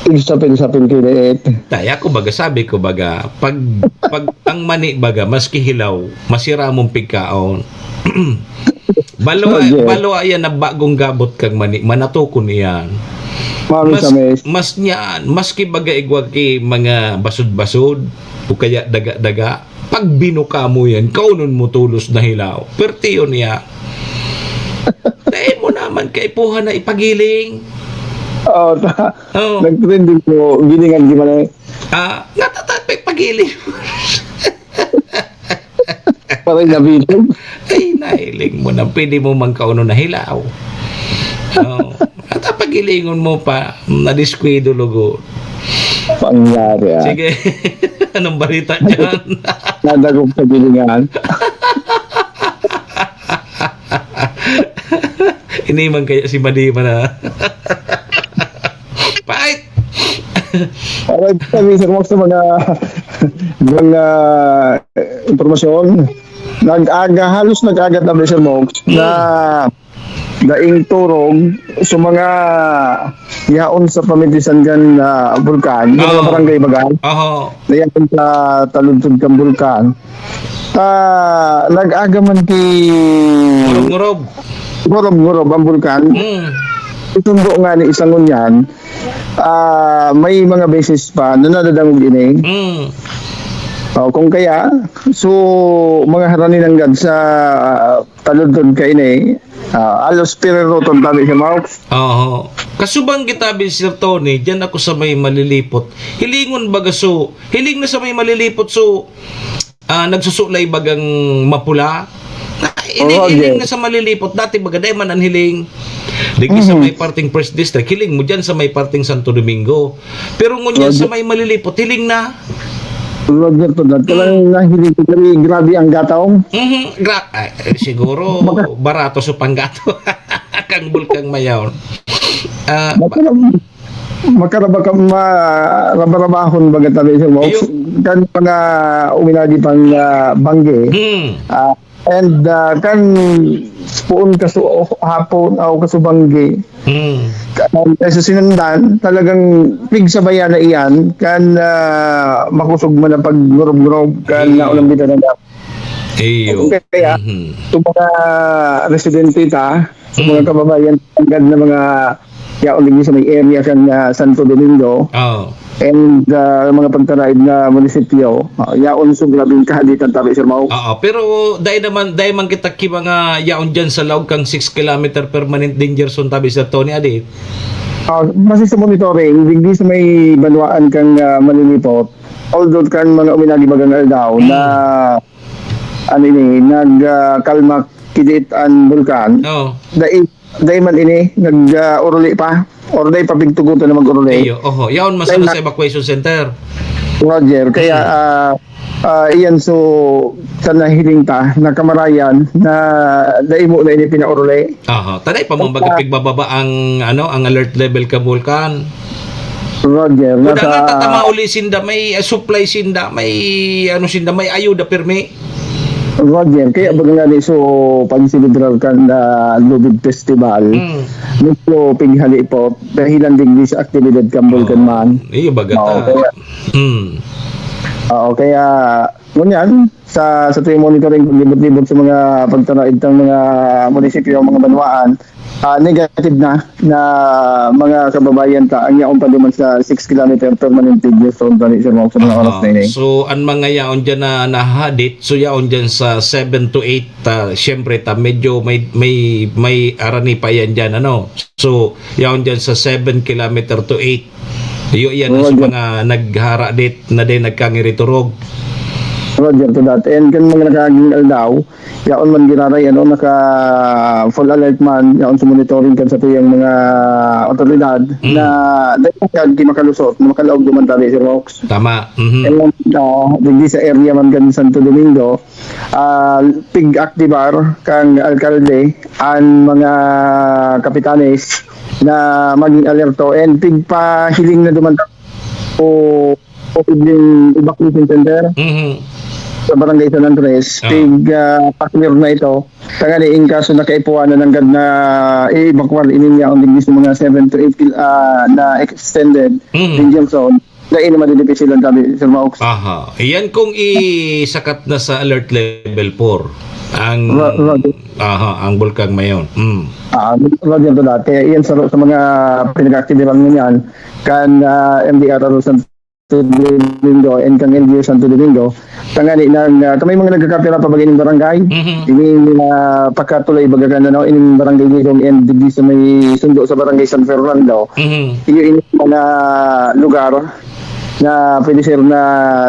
Pigsapil-sapil kiniit. Dai, ako baga, sabi ko baga, pag, pag ang mani baga, maski hilaw, masira mong pigkaon. Balo, Okay. Balo yan na bagong gabot kang mani, manatokon iyan. Mami Mas, sa mes. Mas niyan, maski baga igwa ki mga basod-basod, o kaya daga-daga, pag binuka mo yan, kaunon mo tolos na hilaw. Pertiyon niya. Dai mo naman kaipuhan na ipagiling. Oh, ta-, Oh. Nag-trending po, gilingan di man eh. Ah, natatapik pagiling. Parang nabilog. Ay, nahiling mo na. Pwede mo man kaunon na hilaw. Oh. At ang pagilingon mo pa, nadiskwido lugo. Pangyari, ah. Sige. Anong balita dyan? Nadagog sa gilingan. Ini man kaya si Madi man, ah. Fight! Alright, sabi sa, sa mga, mga impormasyon, nag-aga, halos nag-aga na, Sir Mox, na daing turog sa mga yaon sa pamintisan kan, ah, bulkan, yung mga Oo. barangay baga, Oo. na yaon sa taludtod kan bulkan. Ta, nag-aga man ki Ngurub-ngurub. Ngurub-ngurub ang bulkan. Mm. Itundo nga ni isang ngunyan, ah, may mga beses pa na nadadangog ini. Mm. Oh, kung kaya, so, mga harani nanggad sa, ah, taludtod kaini, ah, alos piriruton tabi sa Maux. Oho. Kasubang kita bi, Sir Tony, diyan ako sa may Malilipot. Hilingon baga so, hiling na sa may Malilipot so, ah, nagsusulay bagang mapula. Hiling, Oo, hiling yes. na sa Malilipot. Dati baga, dai man an hiling. Digdi sa Mhm. may parting First District, hiling mo diyan sa may parting Santo Domingo. Pero ngunyan sa Roger. may Malilipot, hiling na. Roger to that. Talagang Mm. nahiling ko, grabe, grabe ang gataw. Mhm. Gra-, ay, eh, siguro, Baka barato sa panggato. Kang Bulkang Mayaw. Ah, ba- Baka lang, makaraba ka, ma-, rabarabahon baga tabi sa mo. Iyo. Kan mga uminagi pang, ah, bangge. Hmm. Ah, and, ah, kan puon kaso hapon, aw kaso bangge. Hmm. Kan, eh, sa sinundan, talagang pigsabayan na iyan, kan, ah, makusog man ang paggurob-gurob, kan Iyo. naunang bitaw na Iyo. Kaya, Mhm. itong mga residente ta, sa mga Mm. kababayan, anggad na mga yaon din sa may area kan, ah, Santo Domingo. Oo. And, ah, mga pagtaraid na munisipyo, ah, yaon sa grabing kahaditan tabi, Sir Mau. Oo, pero dai naman, dai man kita ki mga yaon dyan sa laog kang six kilometer permanent danger zone tabi, Sir Tony, adi? Ah, base sa monitoring, digdi sa may banwaan kang, ah, Malilipot, although kan mga uminagi bagang aldaw Mm. na ano ini, nag, ah, kalma kidit an bulkan. Oo. Dai, dai man ini nag-oruli pa or dai pa pigtugutan na mag-oruli. Iyo, oho. Yaon man sana sa evacuation center. Roger, kaya, ah, ah, iyan so sa nahiling ta na kamarayan na dai mo na ini pinaoruli. Aha. Taday pa man baga pigbababa ang, ano, ang alert level kan bulkan. Roger, nasa... Kuda nga tatama uli sinda, may, ah, supply sinda, may, ano sinda, may ayuda pirmi. Roger, kaya baga nga ni so pagselebrar kan, ah, Lubid Festival, medyo pighali po, dahilan digdi sa aktibidad kan bulkan man. Iyo baga ta. Oo, kaya, oo, kaya, ngunyan, sa, sa tuwing monitoring, paglibot-libot sa mga pagtanaig tang mga munisipyo, mga banwaan, ah, negative na, na mga kababayan ta, ang yaon pa duman sa six kilometer permanent danger zone, tani, sir, sa mga oras na ini. So, ang mga yaon dyan na nahahadit, so yaon dyan sa seven to eight, ah, siyempre, ta, medyo may, may, may arani pa yan dyan, ano? So, yaon dyan sa seven kilometer to eight. Iyo, iyan na sa mga naghahadit na din nagkangiriturog. Roger to that. And kan mga nakaaging aldaw, yaon man giraray, ano, naka full alert man, yaon sa monitoring kan sa tuyang mga otoridad na dahil kag di makalusot, na makalaog duman tabi, Sir Mox. Tama. Mhm. And, ah, digdi sa area man kan Santo Domingo, ah, pig-aktibar kang alkalde an mga kapitanes na maging alerto and pigpahiling na duman o posibleng evacuation center Mhm. sa Barangay San Andres. Ah. Pig, ah, pa-clear na ito. Tangani in kaso na kaipuhan na nanggad na i-evacuar, ininyaon digdi sa mga seven to eight kil-, ah, na extended Mhm. danger zone. Dai na madidipisilan kami, Sir Maux. Aha. Iyan kung isakat na sa alert level four ang Ro-, Roger. Aha, ang Bulkang Mayon. Mm. Ah, Roger to that. Kaya iyan sa, sa mga pinag-aktibidad ngunyan, kan, ah, M D R Santo Domingo and kang L G U Santo Domingo, tangani nang, ah, kami mga nagkakapira pa baga ining barangay, Mhm. ini, ah, pakatulay baga kan, ano, ining barangay Ligong and digdi sa may sundo sa barangay San Fernando. Mhm. Iyo ini mga lugar na pwede, sir, na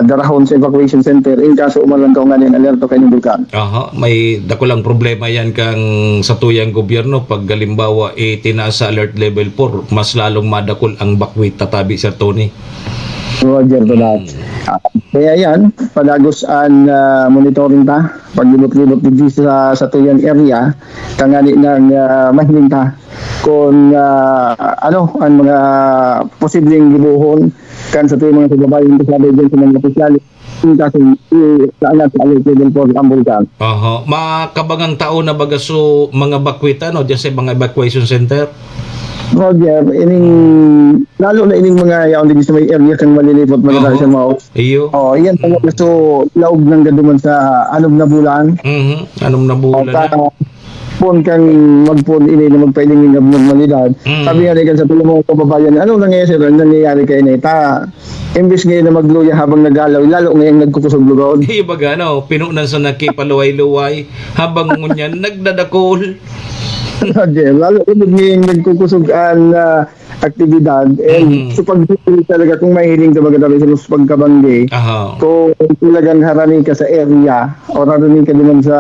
darahon sa evacuation center in kaso umalang kaunganing alerto kaini bulkan. Aha, may dakulang problema yan kang satuyang gobyerno pag halimbawa itinaas sa alert level four, mas lalong madakul ang bakwit tatabi, Sir Tony. Roger to that. Mm. Ah, kaya yan, padagos an, ah, monitoring ta, paglibot-libot digdi sa, sa tuyang area, tangani nang, ah, mahiling ta kung, ah, ano ang mga posibleng gibohon kan sa tuyang mga kababayan kasabay dyan sa mga opisyales. Yung kaso, i-, sa anak, sa alert level four ang bulkan. Oho. Makabangang tao na baga so mga bakwita, no? Diyan sa mga evacuation center? Roger, ining, lalo na ining mga yaon din sa may area kang malilipot, mga Oho. Sa mga Iyo. Oh, iyan talaga. So, laog nang gaduman sa anom na bulan. Mhm. Anom na bulan Oh, na. ta-, pon kang magpon ini na magpailing ng abnormalidad. Mm. Sabi nga ni kan sa pila mga kababayan, "Anong nangyayari, sir? Anong nangyayari kayo na ita?" Imbis ngayon na magluya habang nagalaw, lalo ngayong nagkukusog lugod. Di ba gano? Pinunan sa nakipaluway-luway. Habang ngunyan, nagdadakol. Roger, lalo ngayong nagkukusog ang, ah, aktibidad. And Mm. sa pag-, talaga, kung mahiling ka maganda sa mas pagkabanggi, Aha. kung talagang harani ka sa area, o harani ka naman sa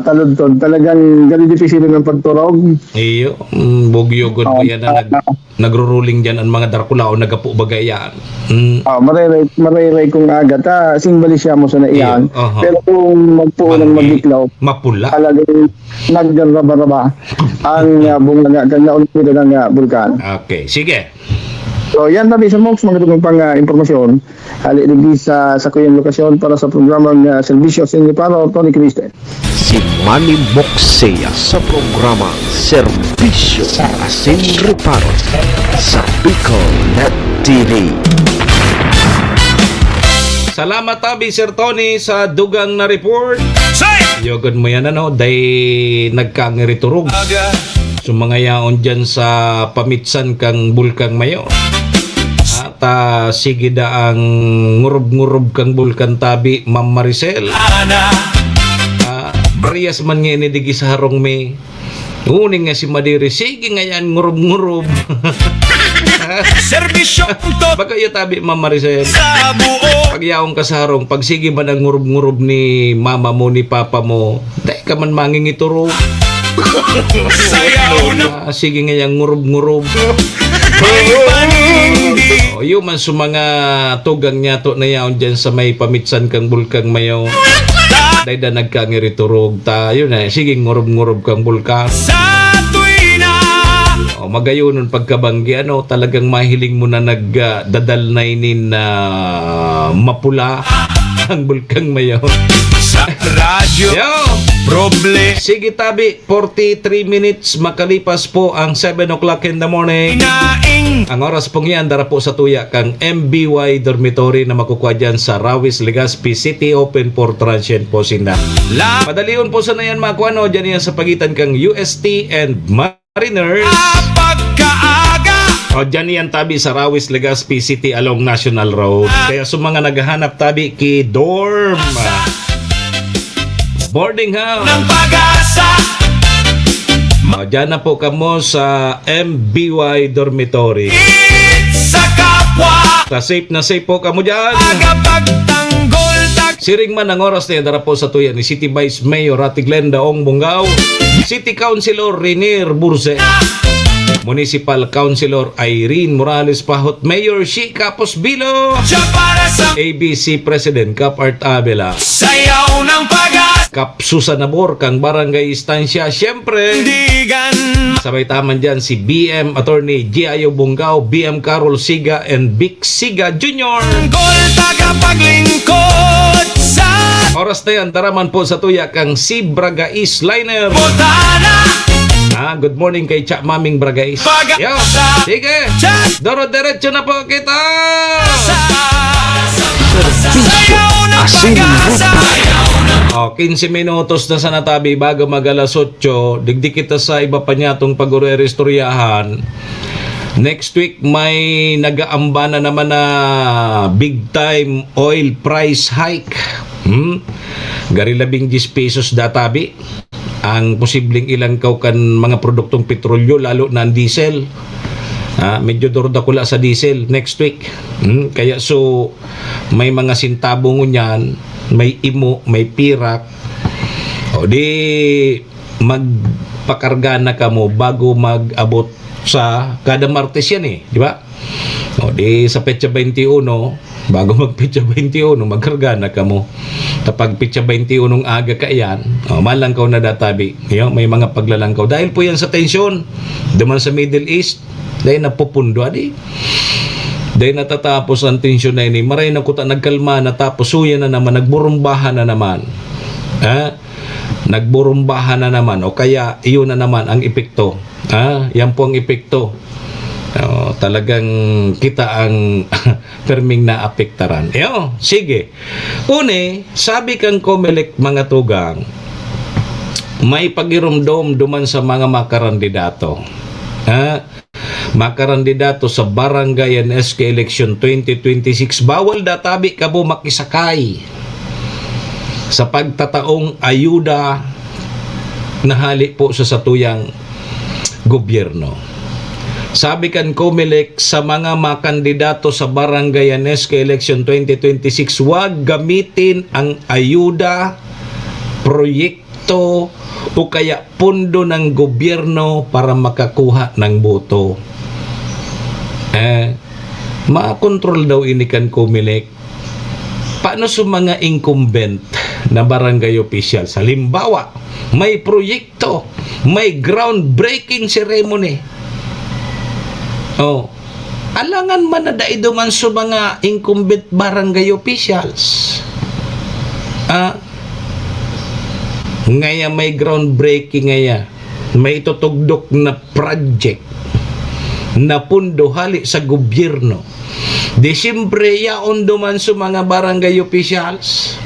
taludtod, talagang gano'n difícil ng pagturog. Iyo, mm, bugyo gud Oh, po yan na nag-, ah. nagro-rolling dyan ang mga Dracula o nagapo bagay yan. Mm. Ah, mariray, mariray kung aga, ta, simbali siya mo sa naiyan. Iyo, aha. Pero kung magpuon ng Manggi, magiklaw, mapula. Talagang nagraraba-raba ang, ah, bunga nga, kan naon ko na nga bulkan. Okay, sige. So, yan tabi sa Mox, mga dugang pang, ah, impormasyon. Ali digdi sa, sa kuyang lokasyon para sa programang, ah, Serbisyo Asin Reparo, Tony Criste. Si Manny Moxea sa programa Serbisyo Asin Reparo sa Bicol Net T V. Salamat tabi, Sir Tony, sa dugang na report. Say! Yogod mo yan, ano, day nagkangiriturog. Aga. So, mga yaon dyan sa pamitsan kang Bulkang Mayon. At, ah, sige da ang ngurub-ngurub kang Bulkan tabi, Ma'am Maricel. Ana. Ah, parehas man nga ini digi sa harong mi. Uning nga si Madiri, sige nga yan, ngurub-ngurub. Serbisyo punto. Baka iyo tabi, Ma'am Maricel. Sa buo. Pag yaon ka sa harong, pag sige man ang ngurub-ngurub ni mama mo, ni papa mo, dai ka man mangingiturog. Sayaw na. Ah, sige nga yang ngurub-ngurub. May panindi. O, yun man sa mga tugang niya to na yaon dyan sa may pamitsan kang Bulkang Mayo. Dahil na nagkangiriturog ta, yun eh, sige, ngurub-ngurub kang bulkan. Sa tuwina. O, magayonon pagkabanggi, ano, talagang mahiling mo na nag, ah, dadalnay nin, ah, mapula ang Bulkang Mayo. Sa radyo. Yo! Proble. Sige, tabi. Forty-three minutes makalipas po ang seven o'clock in the morning. Inaing. Ang oras pong yan, dara po sa tuya kang M B Y Dormitory na makukuha dyan sa Rawis, Legazpi City, open for transient po sinda. La- Padalion po sana yan, mga kuano, dyan yan sa pagitan kang U S T and Mariner. Pagkaaga. O, dyan yan tabi sa Rawis, Legazpi City along National Road. Kaya sa mga naghahanap tabi ki dorm, boarding house. Ng pag-asa. O, dyan na po kamo sa M B Y Dormitory. Sa kapwa. Sa safe na safe po kamo dyan. Aga pagtanggol tag- Siring man ang oras na yan, dara po sa tuya ni City Vice Mayor Ate Glenda Ong Bungao, City Councilor Renier Burse, Municipal Councilor Irene Morales Pahot, Mayor Shi Capos Bilo, Siya para sa A B C President Cap Art Abela, Sayaw ng Pag-asa. Kap Susan Nabor kang Barangay Estancia, siyempre. Digan. Sabay taman dyan si B M Attorney G I O Bungao, B M Carol Siga, and Vic Siga Junior. Tanggol tagapaglingkod sa Oras na yan, dara man po sa tuya kang si Bragais Liner. Botana. Ah, good morning kay Cha Maming Bragais. Baga- Yo, sa sige. Chat. Doro-diretso na po kita. Sa- Sayaw ng Pag-asa. O, quince minutos na sa natabi bago mag alas otso. Digdi kita sa iba pa niyatong pag-uri-istoryahan. Next week, may nag-aamba na naman na big time oil price hike. Hmm? Gari labing diyes pesos databi ang posibleng ilangkaw kan mga produktong petrolyo, lalo na ang diesel. Ah, medyo durdakula sa diesel next week. Hmm? Kaya so, may mga sintabo ngunyan, may imo, may pirak. O di, magpakarga na kamo bago mag-abot sa kada Martes yan eh, di ba? O di sa petsa twenty-one, bago mag petsa twenty-one, magkarga na kamo. Kapag petsa twenty-one aga ka yan, o, malangkaw na databi. Yo, may mga paglalangkaw. Dahil po yan sa tensyon, duman sa Middle East, dahil napupundo, adi. Dahil natatapos ang tensyon na ini, maray na kuta nagkalma na, tapos suya na naman, nagburumbahan na naman. Ha? Nagburumbahan na naman, o kaya iyon na naman ang epekto. Ha? Yan po ang epekto. O, talagang kita ang perming naapektaran. Yo, sige. Uni, sabi kang Comelec, mga tugang, may pagirumdom duman sa mga makarandidato. Ha? Makarandidato sa barangay and S K election twenty twenty-six, bawal databi kamo makisakay sa pagtataong ayuda na hali po sa satuyang gobyerno. Sabi kan Comelec, sa mga makandidato sa barangay and S K election twenty twenty-six, wag gamitin ang ayuda, proyekto, o kaya pondo ng gobyerno para makakuha ng boto. Eh, makontrol daw ini kan Comelec. Paano sa mga incumbent na barangay officials? Halimbawa, may proyekto, may groundbreaking ceremony. Oh, alangan man na dai duman sa mga incumbent barangay officials. Ah, ngaya may groundbreaking ngaya. May itutugdok na project na pondo hali sa gobyerno. Di siyempre, yaon duman sa mga barangay officials.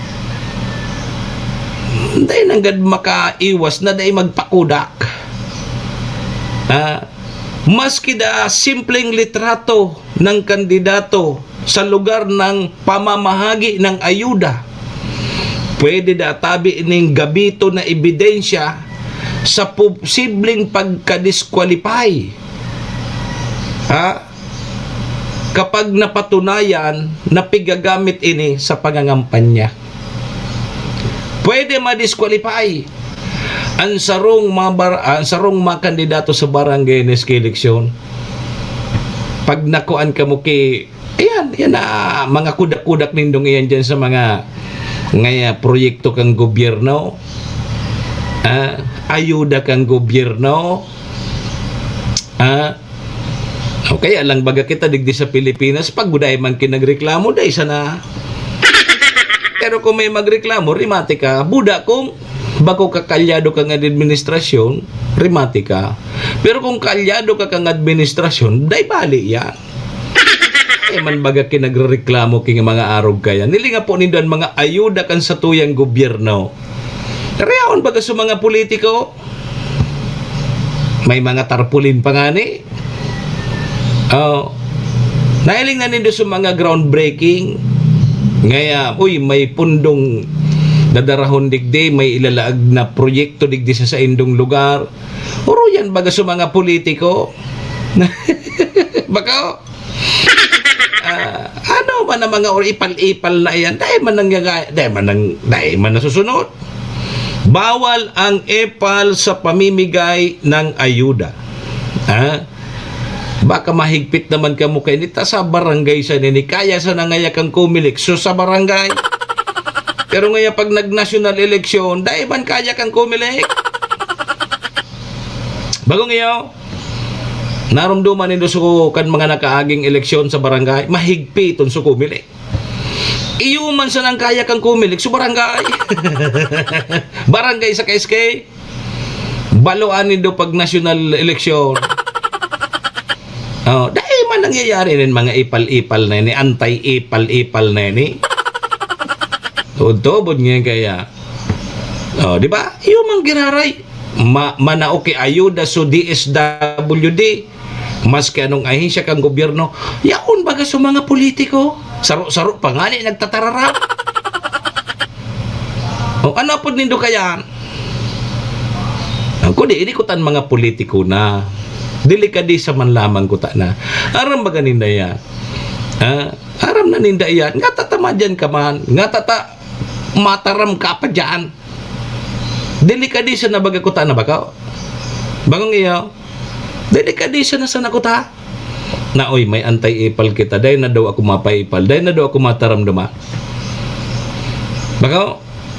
Dai nanggad makaiwas na dai magpakudak. Ah, maski da simpleng litrato ng kandidato sa lugar ng pamamahagi ng ayuda, pwede da tabi ning gabito na ebidensya sa posibleng pagka-disqualify. Ha? Kapag napatunayan na pigagamit ini sa pangangampanya, pwede ma-disqualify. Ang sarong mga bar-, ang sarong mga kandidato sa barangay na sa eleksyon, pag nakuan kamo ki, ayan, yan na, mga kudak-kudak nindong iyan dyan sa mga, ngaya, proyekto kang gobyerno, ah, ayuda kang gobyerno, ah, o kaya lang baga kita digdi sa Pilipinas, pag guday man kinagreklamo, dai sana. Pero kung may magreklamo, remate ka. Buda kung bako ka kalyado kang administrasyon, remate ka. Pero kung kalyado ka kang administrasyon, dai bali yan. Dai man baga kinagrereklamo king mga arog kaya. Nilinga po nindo an mga ayuda kan satuyang gobyerno. Rehaon baga sa mga politiko? May mga tarpaulin pa ngani. Oh. Nahiling na nindo sa mga groundbreaking. Ngaya, uy, may pundong dadarahon digdi, may ilalaag na proyekto digdi sa saindong lugar. Uruyan baga sa mga politiko. Bako? Ah, ano man ang mga or-, ipal-ipal na iyan? Dai man nangyaga-, dai man nang, dai man nasusunod. Bawal ang epal sa pamimigay ng ayuda. Ha? Baka mahigpit naman kamo kay nita sa barangay sa nini. Kaya sa nangaya kang Comelec, so sa barangay. Pero ngaya pag nag-national election, dai man kaya kang Comelec. Bagong iyo, narumduman nindo so kan mga nakaaging eleksyon sa barangay, mahigpit on so Comelec. Iyo man sanang kaya kang Comelec, so barangay. Barangay sa K S K. Baloan nindo pag national election. Oh, dai man nangyayari nin mga ipal-ipal na ini, anti-ipal-ipal na ini. Tubod-tubod ngayon kaya. Oh, di ba? Iyo mang giraray. Ma-, manao ki ayuda so D S W D. Maski anong ahensya kang gobyerno. Yaon baga sa mga politiko. Saro-saro pa ngani nagtatararap. O, ano apod nindo kaya? Ang kudi, ini kutan mga politiko na. Delikadesa man lamang kuta na. Aram baga ninda yan? Ha? Aram na ninda yan. Nga tatamadyan ka man. Nga tata-, mataram ka pa dyan. Delikadesa na baga kuta na bako. Bagong iyo. Delikadesa na sana kuta. Na, "Oy, may anti-ipal kita. Dai na daw ako mapaipal. Dai na daw ako mataramdama." Bako,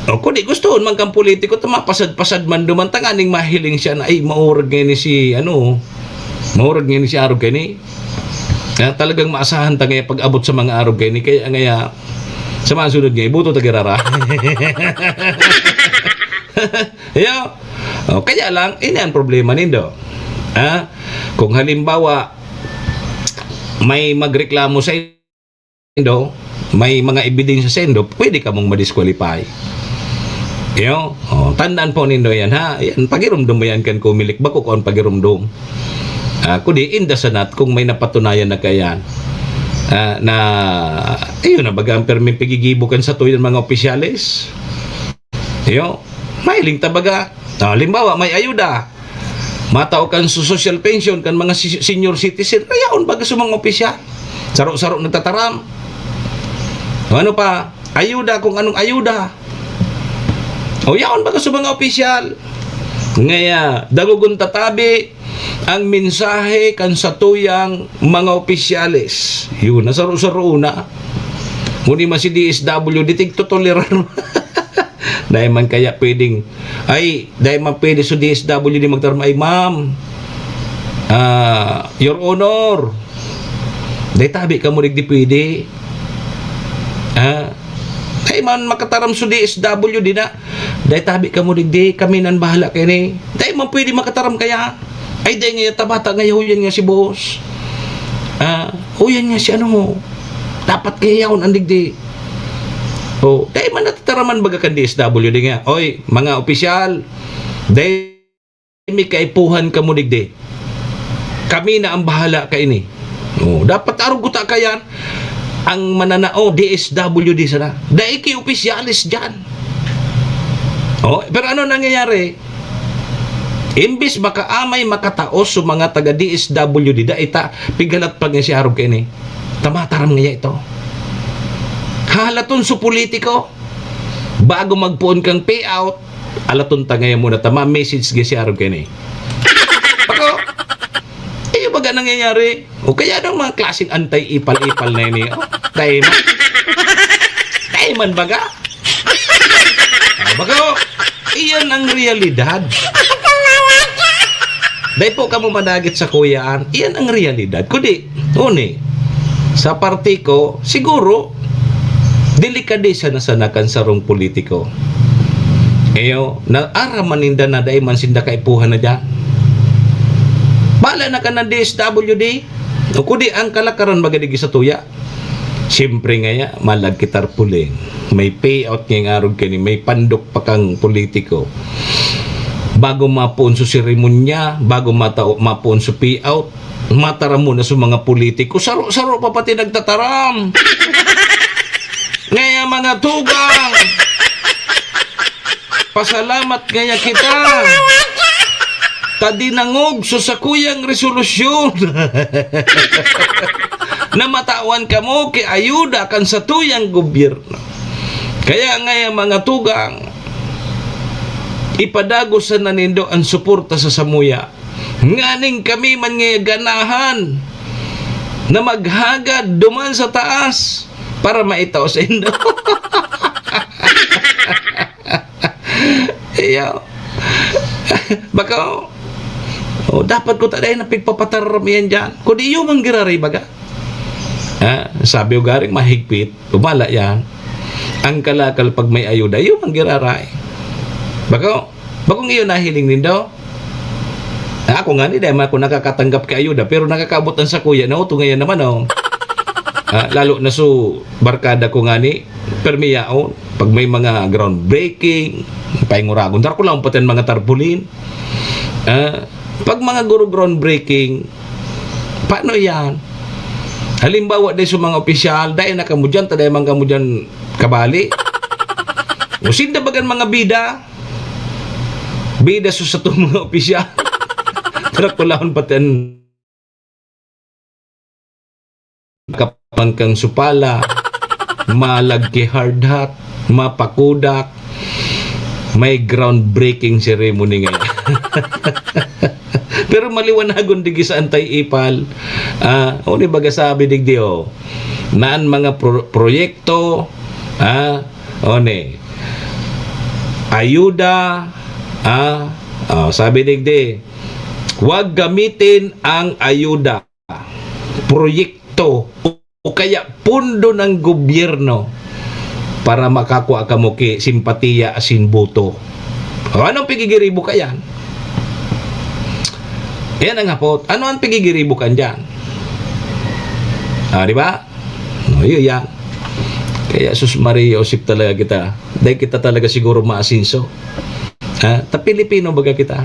o, kung di gustoon man kang politiko, ta mapasad-pasad man duman, tanganing mahiling siya na, "Ay, maurag ngayon ni si, ano, maurag ngayon ni si Arog kaini." Kaya talagang maasahan ta ngayon pag-abot sa mga Arog kaini. Kaya ngaya, sa mga sunod ngayon, iboto ta girara. Iyo. O, kaya lang, ini ang problema nindo. Ha? Kung halimbawa, may magreklamo saindo, may mga ebidensya saindo, pwede kamong ma-disqualify. Iyo, o, tandaan po nindo yan, ha? Yan, pagirumdom mo yan kan Comelec, bako ko ang pagirumdom. Ah, kundi, inda sanat kung may napatunayan na kayan, ah, na, ayun na baga ang perming pigigibo kan satuyang mga opisyales. Iyo, mahiling ta baga. Ah, halimbawa, may ayuda. Matao kan so-, social pension kan mga si-, senior citizen. Ayaon baga sa mga opisyal. Saro-saro nagtataram. O ano pa? Ayuda kung anong ayuda. O yaon baga sa mga opisyal. Ngaya, dagogon tatabi ang mensahe kan satuyang mga opisyales. Yun, nasaro-saro na. Ngunit man si D S W D, tigtotolerar. Dai man kaya pwedeng, ay, dai man pwede sa D S W D magtarma, ay, "Ma'am, ah, Your Honor, dai tabi kamo digdi pwede." Ah, dai man makataram sa D S W D na, "Dai tabi kamo digdi, kami nang bahala kaini." Dai man pwede makataram kaya. Ay, dai ngaya tabata, ngaya huyan nga si boss. Ah, huyan nga si ano, dapat kaya yaon ang digdi. O, dai man natataraman baga kan D S W D nga, "Oy, mga opisyal, dai mi kaipuhan kamo digdi. Kami na ang bahala kaini." O, dapat arog kuta kayan, ang mananao, D S W D sana. Dai ki opisyales dyan. O, pero ano nangyayari? Imbis makaamay makataos sa mga taga D S W D, dai ta, pighalat pa nga si Arog kaini. Tamataram ngaya ito. Hahalaton sa politiko, bago magpoon kang payout, Alaton ta ngayon muna ta, ma-message gaya siya arog kaini. Bako, iyo baga nangyayari? O kaya anong mga klaseng antay-ipal-ipal na ini, oh? Dai man. Dai man baga? Ah, bako, iyan ang realidad. Dai po kamo madagit sa kuyaan. Iyan ang realidad. Kundi, uni, sa parte ko, siguro, delikadesa na sana kan sarong politiko. Iyo, na aram man ninda na dai man sinda kaipuhan na diyan. Bala na ka ng D S W D. O kundi, ang kalakaran baga digdi sa tuya. Siyempre ngaya, malag ki tarpaulin. May payout ngayong arog kaini, may pandok pa kang politiko. Bago mapoon sa seremonya, bago matao, mapoon sa payout, mataram mo na sa mga politiko. Saro-saro pa pati nagtataram. Ngaya, mga tugang, pasalamat ngaya kita ta dinangog sa sakuyang resolusyon na matawan kamo ki ayuda kan satuyang gobyerno. Kaya ngaya, mga tugang, ipadagos sana nindo an suporta sa samuya, nganing kami man ngaya ganahan na maghagad duman sa taas para maitao saindo. Iyo. Bako, oh, dapat ko ta dai na pigpapataram iyan diyan. Kundi iyo man giraray baga. Ha? Sabi ko garing mahigpit, bala iyan. Ang kalakal pag may ayuda, iyo man giraray. Bako, bakong iyo nahiling nindo? Ah, ako ngani, dai man ako nakakatanggap ki ayuda, pero nakakaabot an sakuya, na uto ngayon naman, oh. Ah, lalo na su barkada ko ngani, permi yaon. Pag may mga groundbreaking, painguragon, dara ko lang pati an mga tarpaulin. Ah, pag mga guro groundbreaking, paano yan? Halimbawa, dai sa mga opisyal, dai na kamo dyan, ta dai man kamo dyan kabali. O sinda bagan mga bida, bida sa satong mga opisyal. Dara ko lang pati an kapangkang supala, malag ki hard hat, mapakudak, may groundbreaking ceremony ngayon. Pero maliwanagon digdi sa antay-ipal, ah, o ni baga sabi digdi, oh, na an mga pro-, proyekto, ah, o ni, ayuda, ah, oh, sabi digdi, wag gamitin ang ayuda, proyekto, o kaya pondo ng gobyerno para makakua kamo ki simpatiya asin boto. O, anong pigigiribo ka yan? Yan ang hapot. Ano ang pigigiribo ka dyan? Ah, di ba? O, yun yan. Kaya, sus Maria, Josep talaga kita. Dahil kita talaga siguro maasinso. Ha? Ta Pilipino baga kita.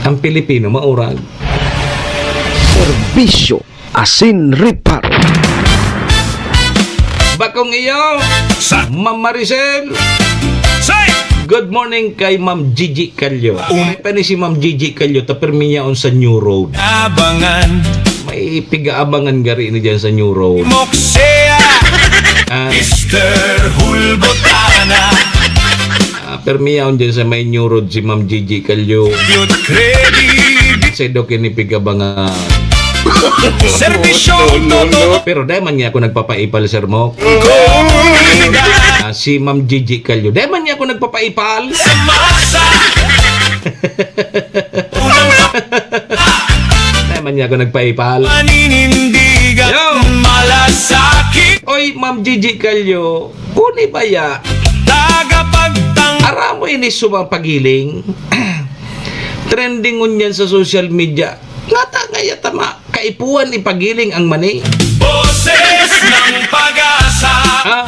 Ang Pilipino, maurag. Serbisyo asin reparo. Bakong iyo, sa Ma'am Maricel. Say! Good morning kay Ma'am Gigi Calyo. Um. May pa ni si Ma'am Gigi Calyo, ta permi yaon sa New Road. Abangan. May pigaabangan gari ni dyan sa New Road. Moksea. Ah. Mister Hulbotana. Ah, permi yaon dyan sa may New Road si Ma'am Gigi Calyo. Cute credit. Sa Doc ini pigaabangan. Serbisyong toto. Pero dai man niya ako nagpapaipal, Sir Mok. Komunidad. Ah, si Ma'am Gigi Calyo. Dai man niya ako nagpapaipal. Sa masa. Dai man niya ako nagpaipal. Paninindigan. Yo! Malasakit. Oy, Ma'am Gigi Calyo. Uni baya? Tagapagtang- Aram mo ini sa mga pagiling? Trending ngunyan sa social media. Ngata ngaya ta ma-, kaipuhan ipagiling ang mani. Boses ng Pag-asa. Ah.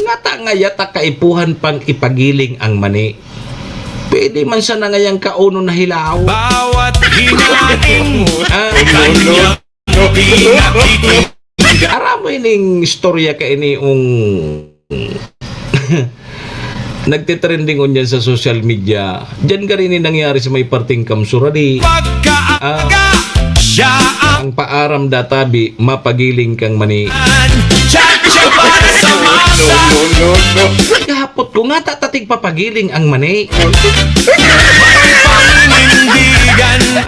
Ngata ngaya ta kaipuhan pang ipagiling ang mani. Pwede man sana ngayang kaunon na hilaw. Bawat hinaing. Ah. Kanyang Aram mo ining istorya kaini, ung nagte-trending ngunyan sa social media. Diyan gari ini nangyari sa may parteng Kamsurari. Pagkaaga, ah, siya ang ang paaram da tabi, mapagiling kang mani. Chacha para sa mga Gahapot ko nga, tatatig papagiling ang mani.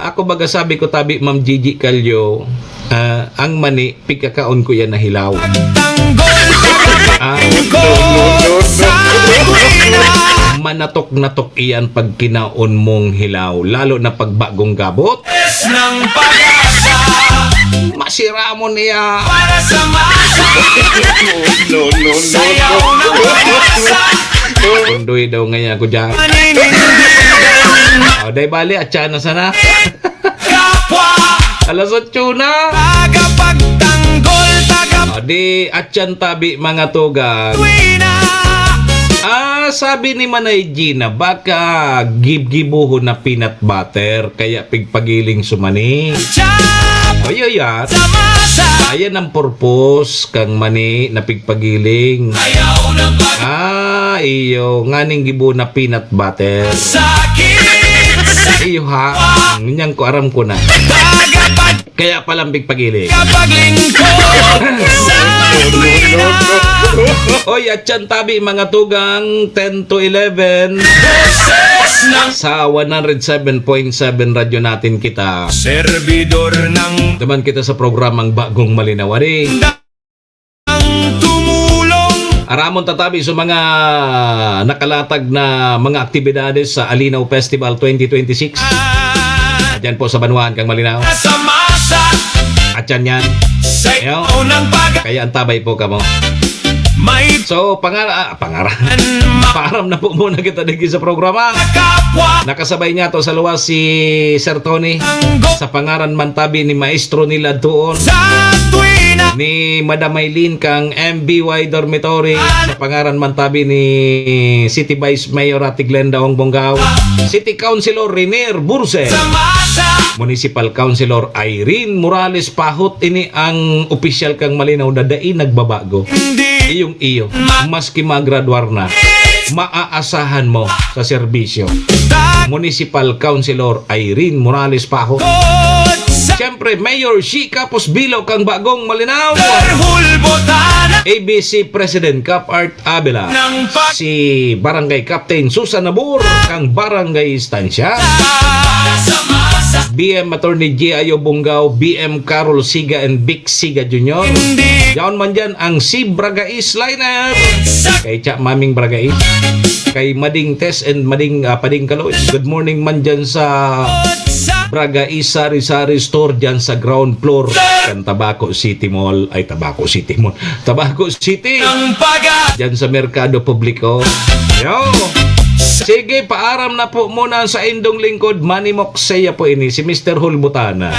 Ako baga sabi ko, tabi, Ma'am Gigi Callo, ah, ang mani, pigkakaon ko yan na hilaw. Ah, manatok-natok iyan pag kinaon mong hilaw, lalo na pag bagong gabot. Ng pag-asa. Masiramon niya. Para sa masa. No, no, no, Sayaw no. Ng pag-asa. Kundoy daw ngayon ako dyan. Maninindigan. O, day bali, atyan na sana. Kapwa. Alas otso na. Tagapagtanggol, tagap- O, di, atyan tabi, mga tugang. Tuwi na. Ah, sabi ni Manay Gina, baka gibgibuhon na peanut butter, kaya pigpagiling sumani. Chap! Ay, ay, yan. Sa masa! Ayan ang purpose kang mani na pigpagiling. Ayaw na pag- Ah, iyo. Nganing gibo na peanut butter. Sakit sa Iyo ha. Ngunyan ko, aram ko na. Tagapag- Kaya palang pigpagiling. Kapaglingkod sa tuwina. Oy, atyan tabi, mga tugang, ten to eleven. Boses ng Sa one hundred seven point seven Radyo Natin Kita. Servidor ng Duman kita sa programang Bagong Malinaw. Ari. Ang tumulong. Aramon tatabi sa mga nakalatag na mga aktibidades sa Alinaw Festival twenty twenty-six. Diyan po sa Banwaan kang Malinaw. Sa masa. At yan yan. Sa Ayaw. Ikaw ng pag- Kaya antabay po kamo. May So, pangara-, ah, pangaran. Paaram na po muna kita digdi sa programa. Kapwa. Nakasabay niya to sa luwas si Sir Tony. Ang go- Sa pangaran man tabi ni Maestro nila doon. Sa tuwina. Ni Madam Maylene kang M B Y Dormitory. Sa pangaran man tabi ni City Vice Mayor Ate Glenda Ong Bongao. City Councilor Renier Burse. Sa masa. Municipal Councilor Irene Morales Pahot. Ini ang opisyal kang Malinaw na dai nagbabago. Hindi. Iyong iyo, maski magraduar na, maaasahan mo sa serbisyo. Municipal Councilor Irene Morales Paho. Siyempre, Mayor Shi Capos Bilo kang Bagong Malinaw. A B C President Cap Art Abela. Si Barangay Captain Susan Nabor kang Barangay Estancia. B M Attorney G I O Bungao, B M Carol Siga and Vic Siga Junior. Yaon man dyan ang si Bragais Liner. Kay Cha Maming Bragais. Kay Mading Tess and Mading, ah, Pading Kaloy. Good morning man dyan sa Bragais Sari-Sari Store dyan sa ground floor kan Tabaco City Mall. Ay, Tabaco City Mall. Tabaco City. Dyan sa Merkado Publiko. Yo! Sige, paaram na po muna sa indong lingkod, Manny Moksaya po ini, si Mister Hulbutana.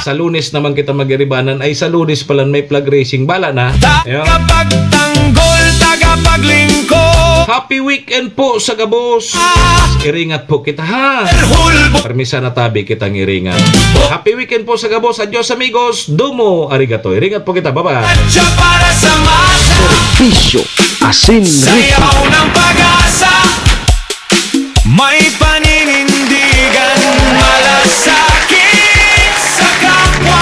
Sa Lunes naman kita mag-iribanan. Ay, sa Lunes pala may flag raising. Bala na. Yo. Tagapagtanggol, tagapaglingkod. Happy weekend po sa gabos. Iringat po kita, ha? Permisa na tabi kitang iringat. Happy weekend po sa gabos. Adios, amigos. Domo arigato. Iringat po kita. Bye-bye. Siya para sa masa. Serbisyo. Asin Sayaw ng pag-asa. May paninindigan. Malasakit sa kapwa.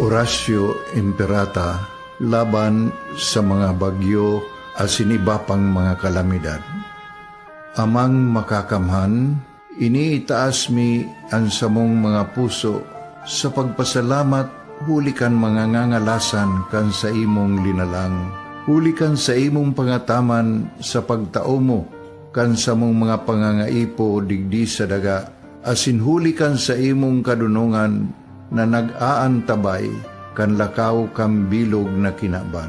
Oratio Imperata laban sa mga bagyo asin iba pang mga kalamidad. Amang Makakamhan, iniitaas mi an samong mga puso sa pagpasalamat huli kan mga ngangalasan kan saimong linalang, huli kan saimong pangataman sa pagtao mo kan samong mga pangangaipo digdi sa daga, asin huli kan saimong kadonongan na nag-aantabay kan lakaw kan bilog na kinaban.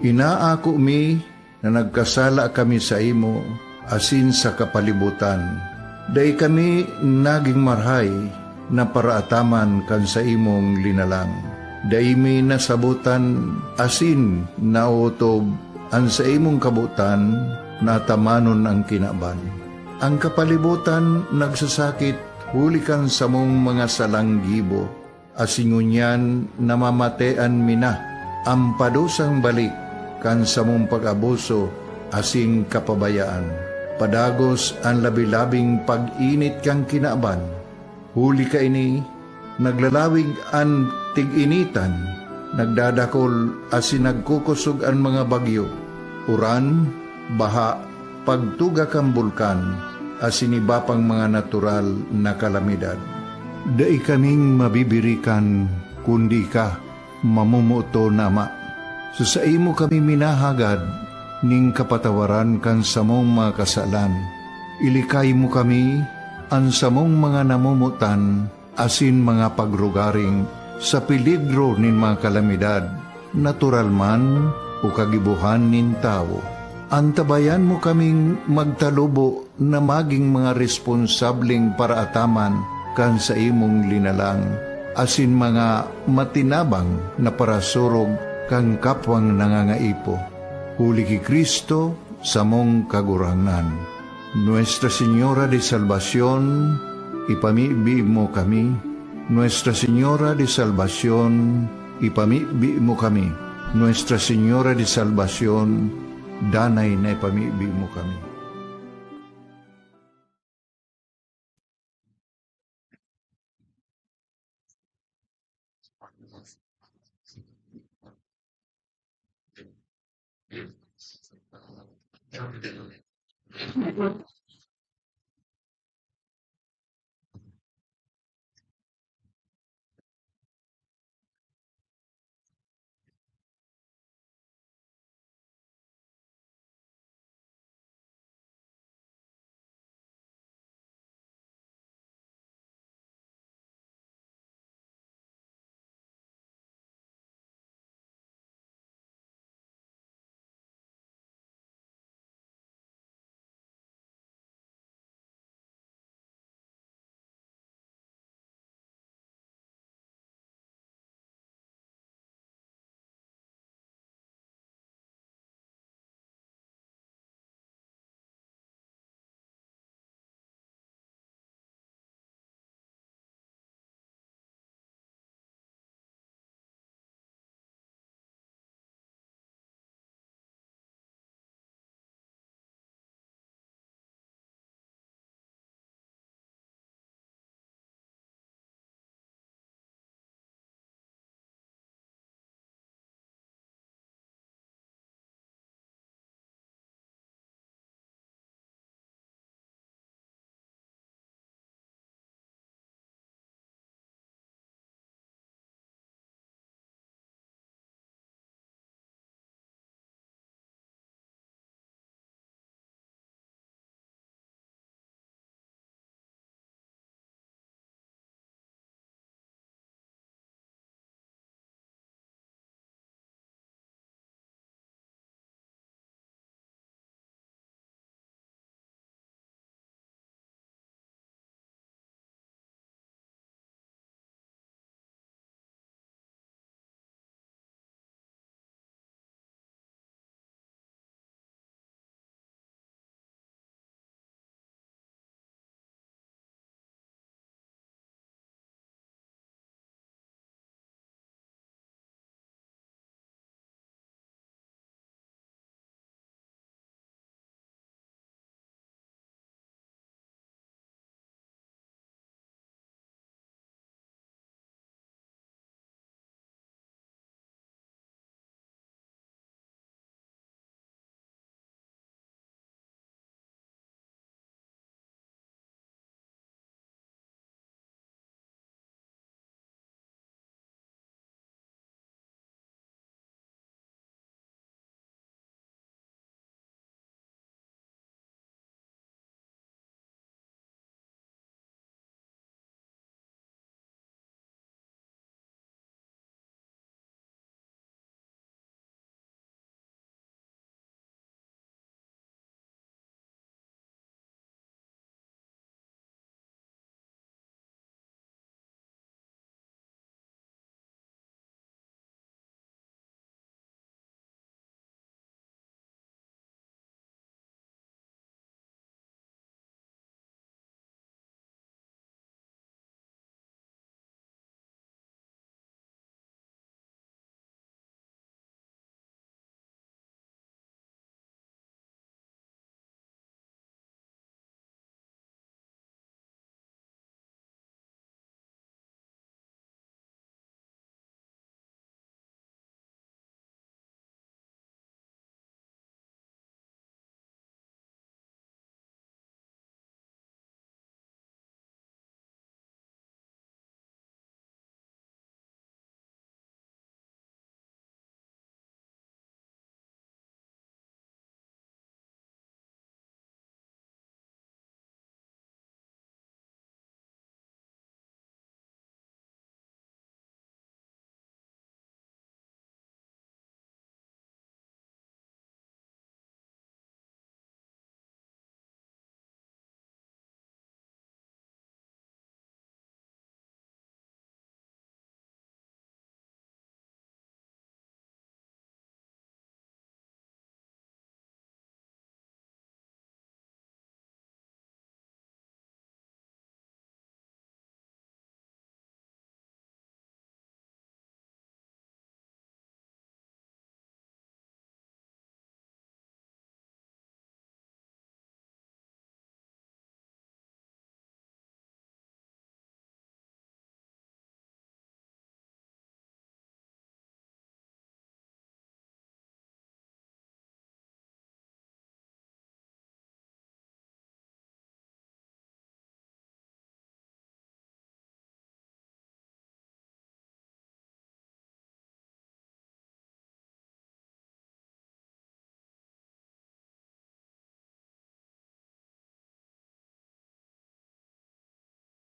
Inaako mi na nagkasala kami saimo asin sa kapalibotan. Dai kami nagin marahay na paraataman kan saimong linalang. Dai mi nasabotan asin naotob an saimong kabotan na atamanon an kinaban. An kapalibotan nagsasakit huli kan samong mga salang gibo, asin ngunyan namamatean mi na an padusang balik kan samong pag-abuso asin kapabayaan. Padagos an labi-labing pag-init kan kinaban. Huli kaini, naglalawig an tig-initan, nagdadakol asin nagkukosog an mga bagyo, uran, baha, pagtuga kan bulkan, asin iba pang mga natural na kalamidad. Dai kaming mabibirikan kundi ika, mamomoton na Ama. Sa saimo kami minahagad ning kapatawaran kan samong mga kasalan. Ilikay mo kami, an samong mga namomotan, asin mga pagrugaring sa peligro nin mga kalamidad, natural man o kagibohan nin tawo. Antabayan mo kaming magtalubo na magin mga responsableng paraataman kan saimong linalang, asin mga matinabang na parasurog kan kapwang nangangaipo. Huli ki Cristo, samong Kagurangnan. Nuestra Señora de Salvacion, ipamibi mo kami. Nuestra Señora de Salvacion, ipamibi mo kami. Nuestra Señora de Salvacion, danay na ipamibi mo kami.